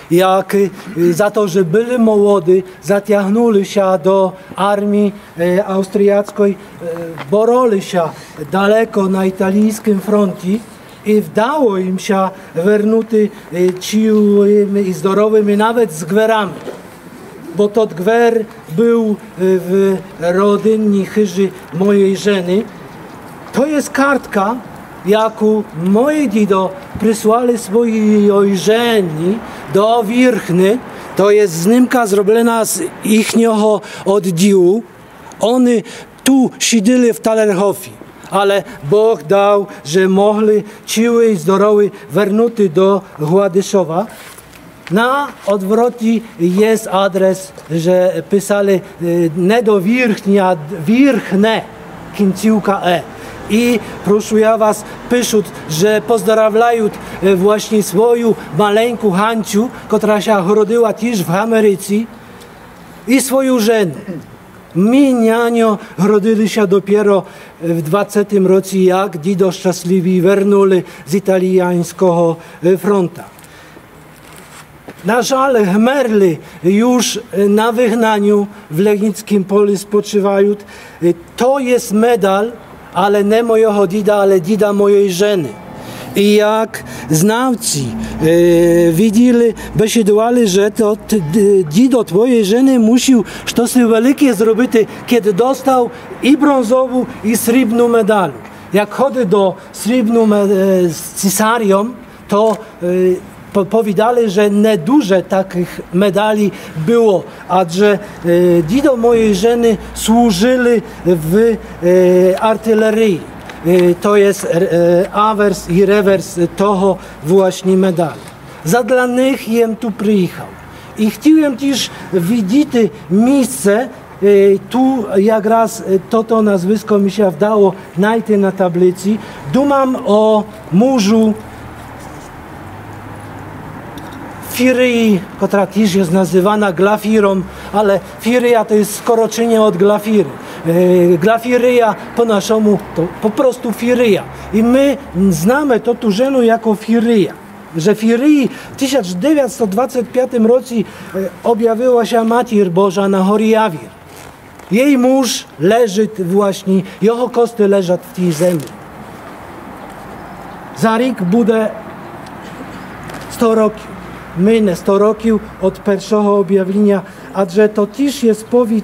як, е, за то, же были молоды, затягнули ся до армії, е, австрійской, е, бороли ся далеко на італійскым фронті і вдало ім ся вернути, е, цілыми і здоровыми, навет з ґверами. Бо тот ґвер был, е, в родинній хыжы мойой жены. То єст картка, яку мої дідо прислали свойой жені до Вірхны. То єст знимка зроблена з їхнього одділу. Они ту сідили в Талерхофі, але Бог дал, же могли цілы і здоровы вернути до Гладышова. На одвроті єст адрес, же писали, е, не до Вірхні, а д-, Вірхне, кінцівка е. І прошу я вас, пишут, же поздравляют, е, власні свою маленьку Ганцю, котра ся гродила тіж в Америці, і свою жену. Мій няньо гродили ся допіро, е, в двадцятым році, як дідо щасліві вернули з італіяньского, е, фронта. На жаль, гмерли юж, е, на выгнаню, в Легніцкім полі спочывают. Е, то єст медаль, але не мойого діда, але діда мойой жены. І як знавці, е, виділи, бесідували, же то т-, д-, дідо твойой жены мусіл штоси велике зробити, кед достал і бронзову, і срібну медаль. Як ходил до срібну ме-, е, з цісарьом, то, е, по-, повідали, же не дуже такых медалі было, адже, е, дідо мойой жены служыли в, е, артилерії. Е, то єст, е, аверс і реверс того власні медалю. Задля них єм ту приіхал. І хтіл єм тіж видіти місце, е, ту якраз, е, тото назвиско мі ся вдало найти на таблиці. Думам о мужу Фірії, котра тіж єст называна Глафіром, але Фірія то єст скороченя од Глафірі. Е, Глафірія по нашому то по просту Фірія. І мы знаме тоту жену яко Фірія. Же Фірії в тисяч девятсот двадцет пятым році, е, обявила ся Матір Божа на горі Явір. Єй муж лежыт власні, його кости лежат в тій землі. За рік буде сто років. Мине сто років од першого обявіня, адже то тіж єст повід,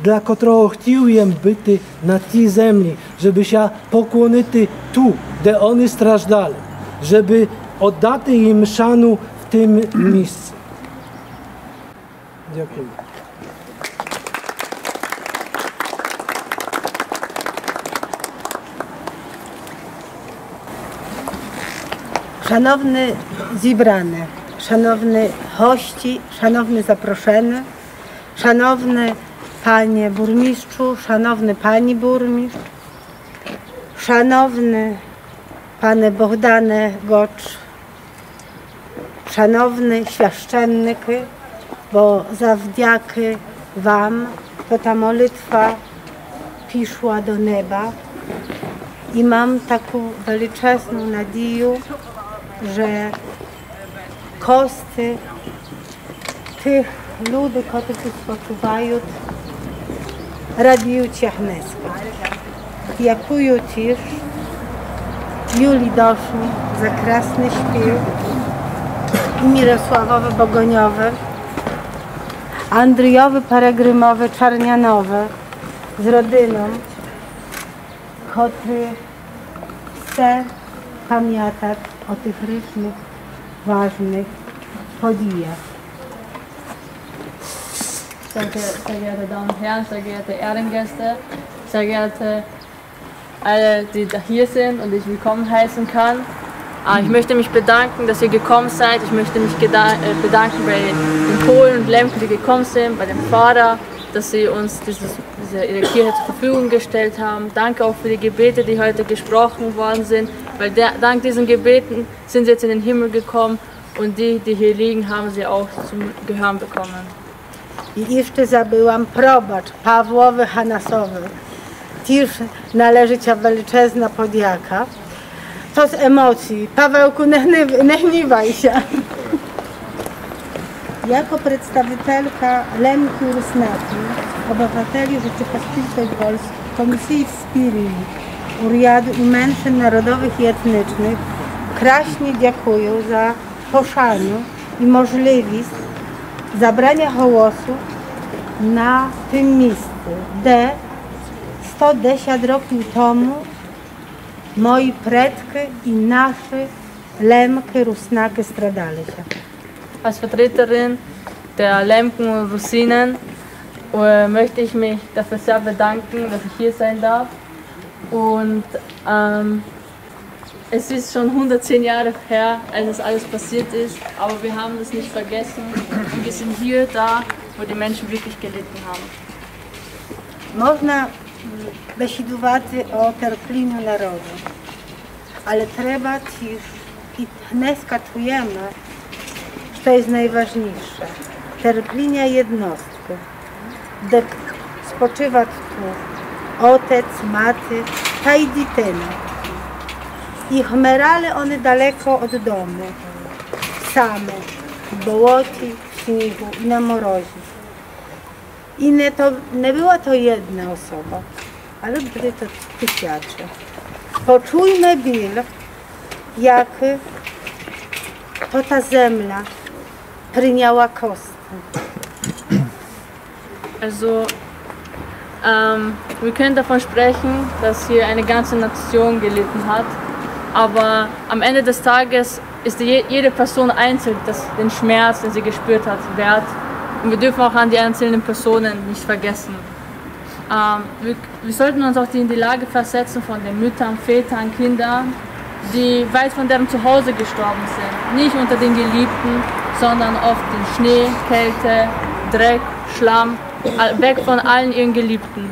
для котрого хтіл єм быти на тій землі, жебы ся поклонити ту, де они страждали, жебы оддати їм шану в тым місци. Дякую. Шановны зібраны, шановны госці, шановны запрошены, шановны пане бурмістру, шановны пані бурмістру, шановны пане Богдане Гоч, шановны священникы, бо завдякы вам то та молитва пішла до неба. І мам таку величезну надію, же косты тых люди, котры ту спочивают, радіют ся гнеска. Дякую тіж Юлі Дошу за красный спів і Мірославови Богоньови, Андрійови Перегримови Чарнянови з родином, котры все памятат о тых річных важных подіях. Sehr ge-, sehr geehrte Damen und Herren, sehr geehrte Ehrengäste, sehr geehrte alle, die da hier sind und ich willkommen heißen kann. Äh, ich möchte mich bedanken, dass ihr gekommen seid. Ich möchte mich geda-, äh, bedanken bei den Polen und Lemken, die gekommen sind, bei dem Pfarrer, dass sie uns dieses, diese, ihre Kirche zur Verfügung gestellt haben. Danke auch für die Gebete, die heute gesprochen worden sind, weil der, dank diesen Gebeten sind sie jetzt in den Himmel gekommen und die, die hier liegen, haben sie auch zum Gehören bekommen. І іщы забыла, пробач, Павлови Ганасови тіж належыт ся величезна подяка. То з емоцій. Павелку, не гнів-, не гнівай ся. Jako przedstawitelka Lemków, Rusnaków, obywateli Rzeczypospolitej Polskiej, Komisyji Wspieraniu Ùrяду і меншин народовых і етнічных, красні дякую за пошану і можливіст забраня голосу на тым місци, де сто десят років тому мої предкы і нашы Лемкы, Руснакы страдали ся. Als Vertreterin der Lemken und Rusinen, äh, möchte ich mich dafür sehr bedanken, dass ich hier sein darf. Und, ähm, Es ist schon hundertzehn Jahre her, als es alles passiert ist, aber wir haben das nicht vergessen und wir sind hier da, wo die Menschen wirklich gelitten haben. Можна, м, бесідувати о терпліню народу, але треба тіж, і днеска чуєме, што є найважніше, терпліня єдносткы, де спочиват ту отец, мати та й дітина. І вмирали они далеко од дому, саме, в болоті, в снігу і на морозі. І не то, не была то єдна особа, але были то тисячы. Почуйме біль, як то та земля прийняла косты. Also, ähm, wir können davon sprechen, dass hier eine ganze Nation gelitten hat, aber am Ende des Tages ist je-, jede Person einzeln das, den Schmerz, den sie gespürt hat, wert. Und wir dürfen auch an die einzelnen Personen nicht vergessen. Ähm, wir, wir sollten uns auch in die Lage versetzen von den Müttern, Vätern, Kindern, die weit von deren Zuhause gestorben sind. Nicht unter den Geliebten, sondern oft in Schnee, Kälte, Dreck, Schlamm, a-, weg von allen ihren Geliebten.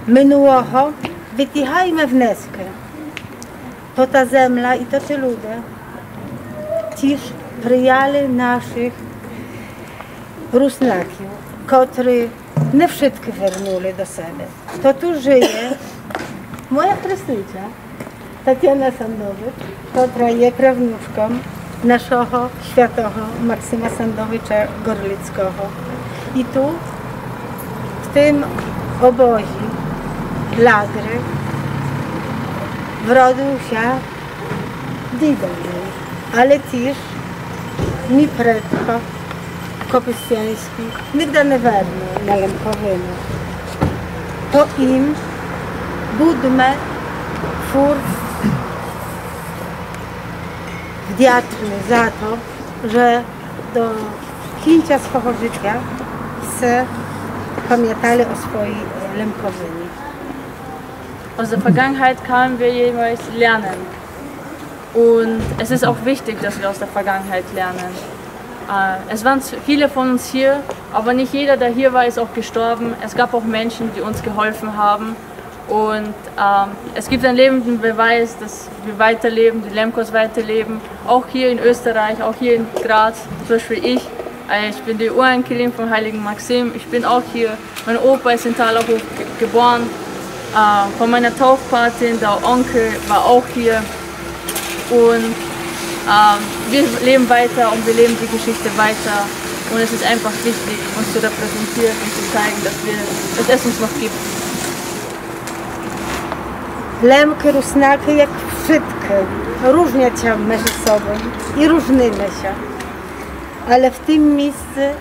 Минулого витягайме внескы. То та земля і то ті люди тіж прияли нашых Руснаків, котры не вшыткы вернули до себе. То ту жыє моя хресниця Татяна Сандович, котра є правнучком нашого святого Максима Сандовича Горлицкого. І ту, в тым обозі, лагеры, вродил ся дідо мій, але тіж мій предко Кописяньскій, ниґда не вернул на Лемковину. То ім будме фурт вдячны за то, же до кінця свого жытя всі памятали о своій Лемковині. Aus der Vergangenheit können wir jeweils lernen. Und es ist auch wichtig, dass wir aus der Vergangenheit lernen. Äh, es waren z-, viele von uns hier, aber nicht jeder, der hier war, ist auch gestorben. Es gab auch Menschen, die uns geholfen haben. Und, ähm, es gibt einen lebenden Beweis, dass wir weiterleben, die Lemkos weiterleben. Auch hier in Österreich, auch hier in Graz, zum Beispiel ich. Äh, ich bin die Urenkelin vom heiligen Maxim. Ich bin auch hier. Mein Opa ist in Thalerhof ge-, geboren. Äh, von meiner Taufpatin, der Onkel, war auch hier. Und, ähm, wir leben weiter und wir leben die Geschichte weiter. Und es ist einfach wichtig, uns zu repräsentieren und zu zeigen, dass wir, dass es uns noch gibt. Лемкы, Руснакы, як вшыткы, różnią ся межи собом і różniме ся. Але в тым місци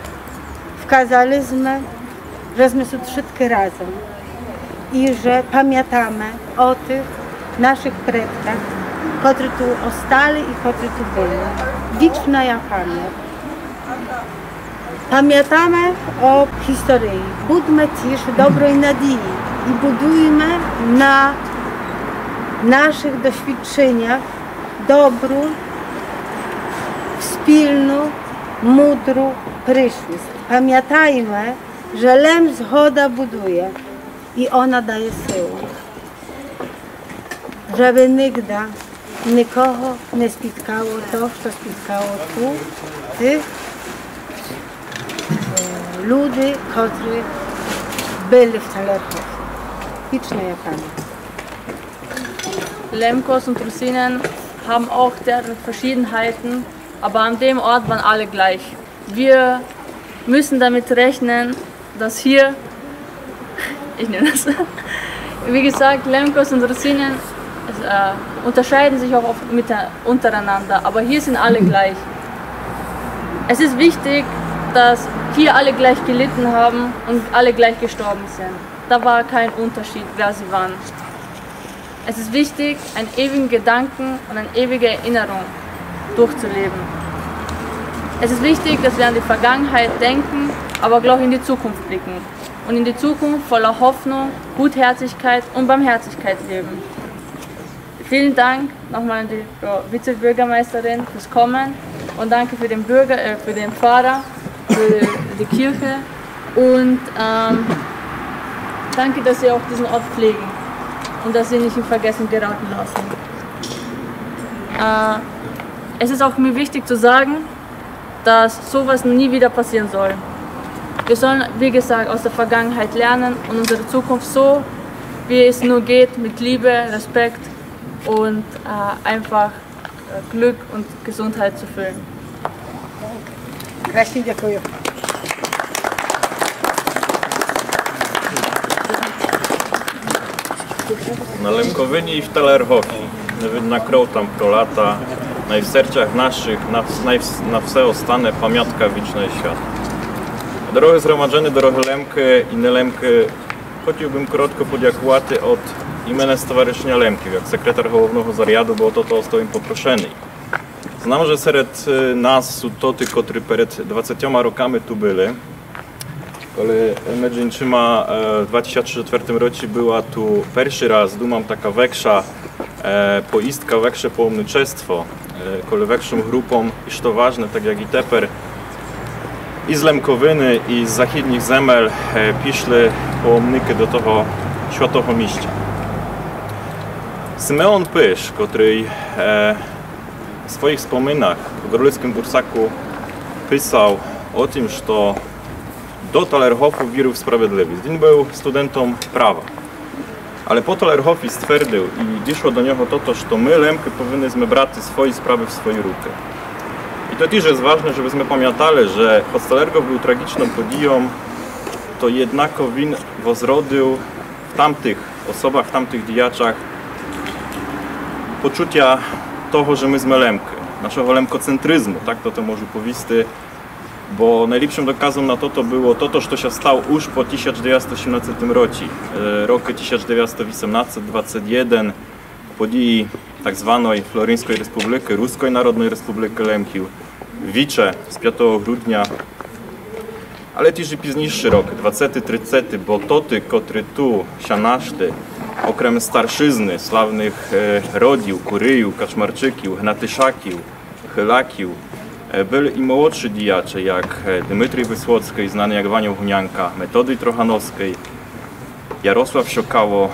вказали зме, же зме сут вшыткы разом і же памятаме о тых нашых предках, котры ту остали і котры ту были. Вічна память. Памятаме о історії, будме тіж доброй надії і будуйме на нашых досвідченях добру, спільну, мудру пришліст. Памятайме, же лем згода будує і она дає силу. Жебы нигда никого не спіткало то, што спіткало ту тых, е, люди, котры были в Талерхофі. Вічна память. Lemkos und Russinen haben auch deren Verschiedenheiten, aber an dem Ort waren alle gleich. Wir müssen damit rechnen, dass hier, ich nehme das, wie gesagt, Lemkos und Russinen, äh, unterscheiden sich auch oft mit, untereinander, aber hier sind alle gleich. Es ist wichtig, dass hier alle gleich gelitten haben und alle gleich gestorben sind. Da war kein Unterschied, wer sie waren. Es ist wichtig, einen ewigen Gedanken und eine ewige Erinnerung durchzuleben. Es ist wichtig, dass wir an die Vergangenheit denken, aber auch in die Zukunft blicken und in die Zukunft voller Hoffnung, Gutherzigkeit und Barmherzigkeit leben. Vielen Dank nochmal an die Frau Vizebürgermeisterin fürs Kommen und danke für den Bürger, äh, für den Pfarrer, für die Kirche und, ähm, danke, dass Sie auch diesen Ort pflegen und dass Sie nicht in Vergessen geraten lassen. Äh, es ist auch mir wichtig zu sagen, dass sowas nie wieder passieren soll. Wir sollen, wie gesagt, aus der Vergangenheit lernen und unsere Zukunft so, wie es nur geht, mit Liebe, Respekt und, äh, einfach, äh, Glück und Gesundheit zu füllen. Красно дякую. На Лемковині і в Талергофі не видна кров там про лята, най в серцях нашых на, най в, на все остане памятка вічна і свята. Дорогы згромаджены, дорогы Лемкы і не Лемкы, хотів бым коротко подякувати од імене Стоваришеня Лемків, як секретар головного заряду, бо о тото остав им попрошеный. Знам, же серед, е, нас сут тоты, котры перед двадцятьма роками ту были. Коли меджі іншыма, е, в два тисячы четвертым році была ту першый раз, думам, така векша, е, поїздка, векше паломничество, е, коли векшом групом, і што важне, так як і тепер, і з Лемковины, і з західніх земель, е, пішли паломникы до того святого місця. Симеон Пыш, котрый, е, в своїх споминах в Горлицкым бурсаку писав о тым, што до Талергофу вірив в справедливость. Він быв студентом права. Але по Талергофі ствердив, і дішло до нього тото, што мы, Лемкы, повинны сме брати свої справы в свої рукы. І то тіж є важне, жебы сме памятали, же хоц Талергоф быв трагічным подійом, то єднако він возродив в тамтых особах, в тамтых діячах почутя того, же мы сме Лемкы, нашого лемкоцентризму, так то, то можу повісти, бо найліпшым доказом на тото было тото, што ся став уж по тисяч девятсто сімнадцятым році, е, рокы тисяч девятсто вісемнадцять, двадцять єден, події так званої Флоринської республикы, Руської народної республикы Лемків, Віче з пятого грудня, але тіж і пізнійшы рокы, двадцяты, тридцяты, бо тоты, котры ту ся нашли, Окрем старшизны, славных, е, Родів, Курийів, Качмарчыків, Гнатышаків, Хылаків, е, были і молодшы діяче, як, е, Дмитрій Высоцкый, знаны як Ваня Гунянка, Методий Трохановскый, Ярослав Сьокало,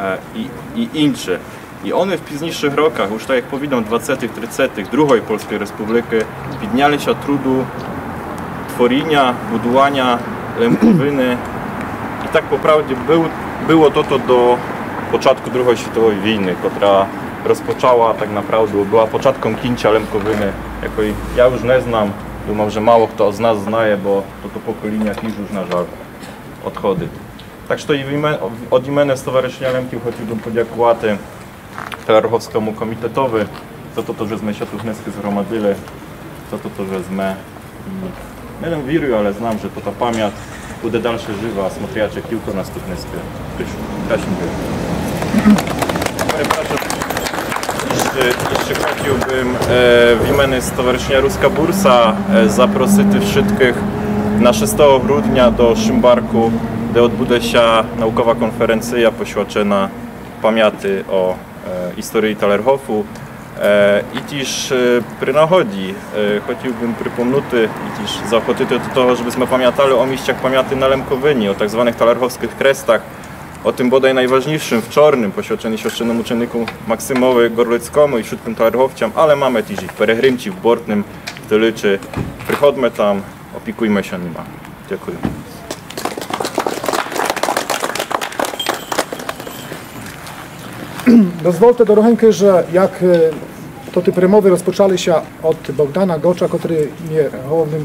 е, і, і іншы. І они в пізнійшых роках, уж так як повідом, двадцетых, тридцетых другой Польской Республикы, підняли ся труду творіня, будуваня Лемковины. І так по правді был, было тото до початку Другой Світовой війны, котра розпочала так направду, была початком кінця Лемковины, якой я уж не знам, думам, же мало хто з нас знає, бо тото поколіня тіж уж, на жаль, одходит. Так што і в іме-, од імены Стоваришыня Лемків хотів бым подякувати Талерховскому комітетови за тото, же зме ся ту днеска згромадили, за тото, же зме, м, не лем вірю, але знам, же тота памят буде дальше жыва, смотрячи, кілько нас ту днеска прийшло. Краще дякую. Перепрошую. Іщы, іщы хотів бым, е, в імены Стоваришыня Руска Бурса, е, запросити вшыткых на шестого грудня до Шымбарку, де одбуде ся наукова конференция, посвячена памяти о, е, історії Талергофу. Е, і тіж, е, при нагоді, е, хотів бым припомнути і тіж заохотити до того, жебы зме памятали о місцях памяти на Лемковині, о так званых талергофскых крестах, о тым бодай найважнійшым в Чорным, посвяченым священномученику Максимови Горлицкому і вшыткым талергофцям, але маме тіж і в Перегримці, в Бортным, в Тыличы. Приходме там, опікуйме ся нима. Дякую. Дозвольте, дорогенькы, же як, е, тоты перемовы розпочали ся од Богдана Гоча, котрый є головным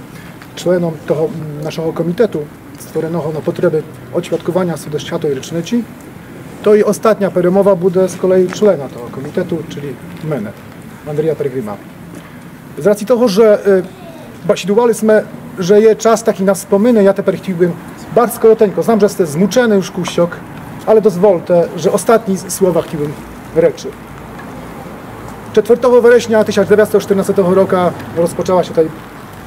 членом того, м, нашого комітету, створеного на потребы одсвяткуваня сто десятой річниці, то і остатня перемова буде з колеї члена того комітету, чылі мене, Андрія Перегрима. З раціі того, же, е, бесідували сме, же є час такі на спомины, я тепер хотів бым барз коротенько, знам, же сте змучены уж кусок, але дозвольте, же остатні слова хотів бым речы. Четвертого вересня тисяч девятсот чотырнастого рока розпочала ся та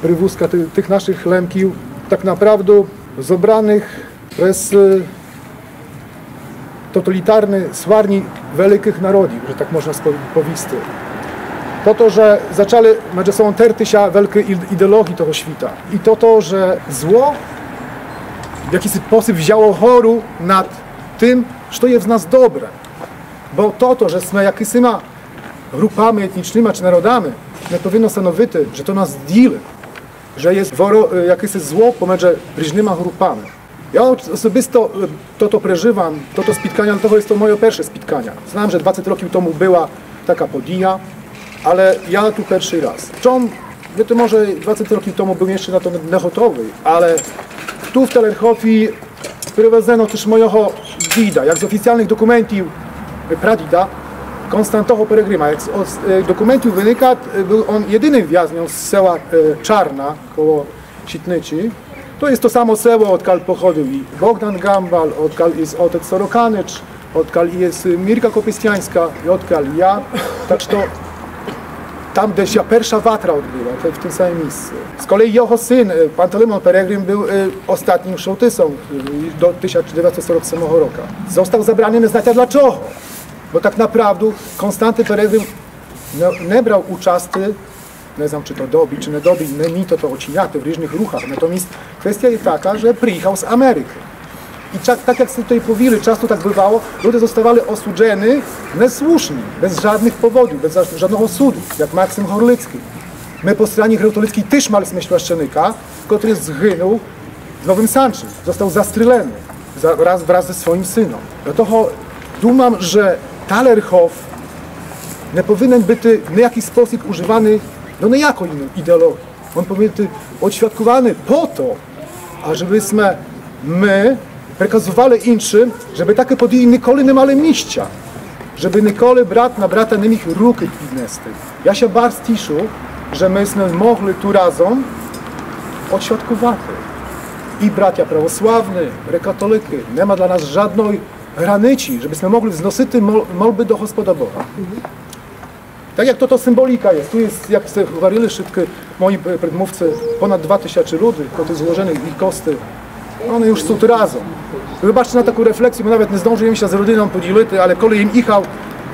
привозка ты-, тых нашых Лемків, так направду зобраных през, е, тоталітарны сварні великых народів, же так можна спо-, повісти. Тото, же зачали меджі собом терти ся великі ід-, ідеолоґії того світа. І тото, же зло в якысь спосіб взяло гору над тым, што є в нас добре. Бо тото, же сме якысима групами етнічныма чы народами, не повинно становити, же то нас діли, же є воро-, е, якысь зло помедже ріжныма групами. Я ос-, особисто, е, тото пережывам, тото спітканя, дlatego є то моє перше спітканя. Знам, же двадцет років тому была така подія, але я ту першый раз. Чом, быто може, двадцет років тому быв іщы на то не готовый, але ту в Талерхофі привезено тыж мойого діда, як з офіціялных документів, е, прадіда, Константого Перегрима. Як з, о, з, е, документів выникат, е, быв он єдиным вязньом з села, е, Чарна, коло Сітниці. То є то само село, одкаль походив і Богдан Гамбал, одкаль і отец Сороканич, одкаль є Мірка Копистяньска, і одкаль я. Так што там, де ся перша ватра одбыла, то в тым самым місци. З колеї його сын, е, Пантелеймон Перегрим, быв, е, остатнім шолтысом, е, до тисяч девятсот сорок сьомого рока. Зостав забраны, не знаєте для чого. Бо так направду Константы Перегрим не, не брав участи, не знам, чы то добрі, чы не добрі, не мі то, то очыняти в ріжных рухах. Натоміст квестія є така, же приіхал з Америкы. І ча-, так як сте туй повіли, часто так бывало, люде зоставали осуджены неслушні, без жадных поводів, без жа-, жадного суду, як Максим Горлицкій. Мы по страні гректолицкій тыж мали сме священика, котрый згынул в Новым Санчы, зостал застрелены за-, раз, враз зо своім сыном. До того думам, же Талерхоф не повинен быти в ніякій спосіб ужываны до ніякой іной ідеолоґії. Он повинен быти одсвяткуваны по то, ажебы сме мы преказували іншым, жебы такы події николи не мали місця, жебы николи брат на брата не міг рукы піднести. Я ся барз тішу, же мы сме могли ту разом одсвяткувати. І братя православны, грекатоликы, нема для нас жадной границі, жебы сме могли взносити мол-, молбы до Господа Бога. Так як тото символіка є, ту є, як сте гварили вшыткы мої пре-, предмовцы, понад два тисячы люди, котры зложены, і косты, Они уж сут разом. Выбачте на таку рефлексию, бо навет не здолжыл єм ся з родином поділити, але коли єм їхал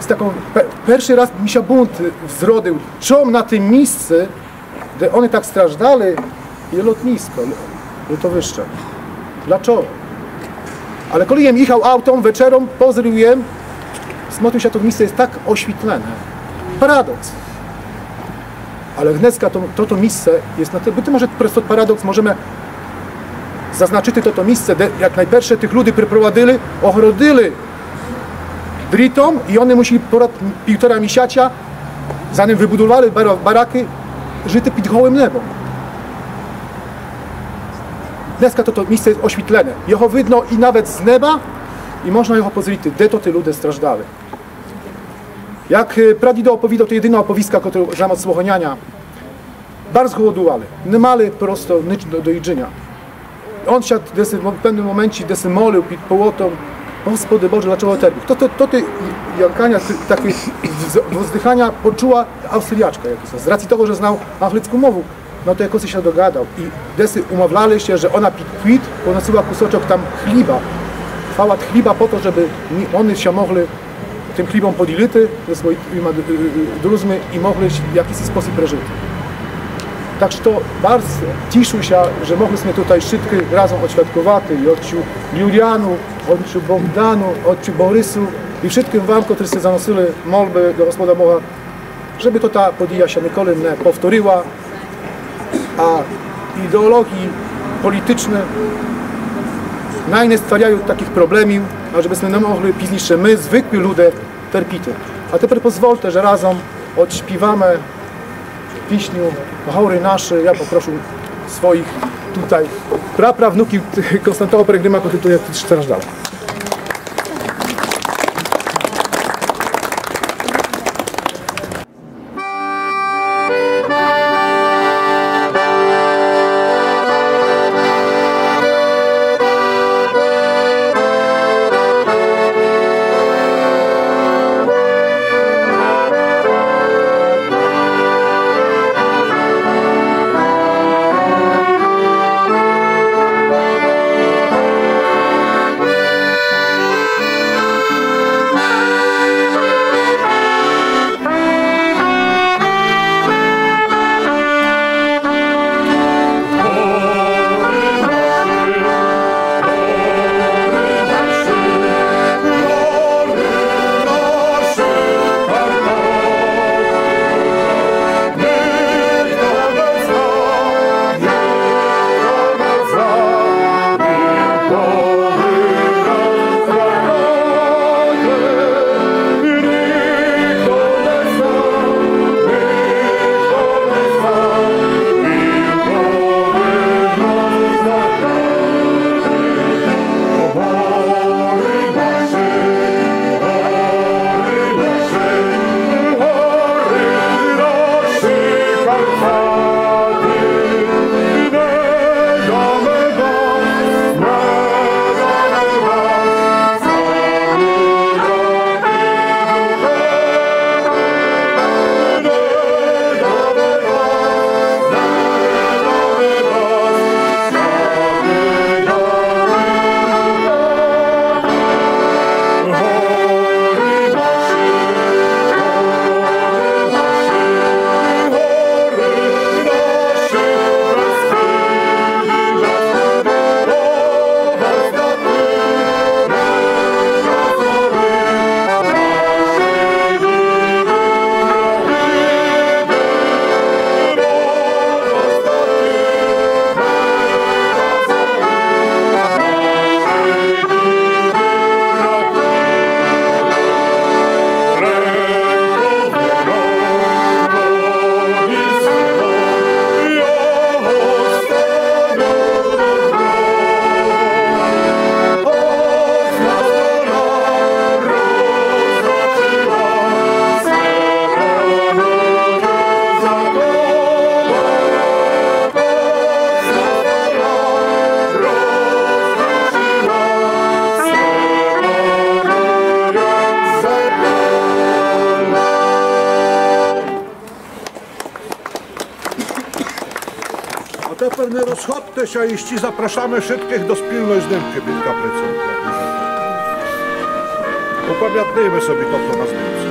з таком, пе-, першый раз мі ся бунт зродил, чом на тым місци, де они так страждали, є лотниско, ле-, летовище. Длачого? Але коли єм їхал автом вечером, позріл єм, смотріл ся, то місце є так освітлене. Парадокс. Але днеска то, то, то місце є на тым, быти може през тот парадокс можеме зазначыти то, то місце, де як найперше тых люди припровадили, огородили дрітом і они мусили порад півтора місяця, заным выбудували бара-, баракы, жыти під голым небом. Днеска то, то місце є освітлене. Його видно і навет з неба, і можна його позріти, де то ті люди страждали. Як, е, прадідо оповідал, то єдина оповістка, котру знам од свого няня. Барз голодували, не мали просто нич до, до їджыня. Он ся десь в певным моменці десь молил під полотом: „Господи Боже, длачого терпіш?“ То, то, то ті янканя, ті, такы вз-, воздыханя почула Австриячка якысось. З рації того, же знал англицку мову, но то якоси ся догадал. І десь умовляли ся, же она під квіт поносила кусочок там хліба. Фалат хліба по то, жебы ні, они ся могли тым хлібом поділити зі своіма, е, е, друзми і могли ся в якысий спосіб прежыти. Так што барз тішу ся, же могли сме тутай вшыткы разом одсвятковати, і отцю Юліану, отцю Богдану, отцю Борису і вшыткым вам, котры сте заносили молбы до Господа Бога, жебы то та подія ся николи не повторила, а ідеолоґії політычны най не стваряют такых проблемів, а жебы сме не могли пізнійше мы, звыклі люде, терпіти. А тепер позвольте, же разом одспіваме пісню „Горы нашы“. Я попрошу своіх тутай праправнуків Константого Пилигрима, котрый тутай страждал. Тепер не розходте ся, іщи запрашаме вшыткых до спільной знимкы під каплицом. Упамятнійме собі тото на знимці.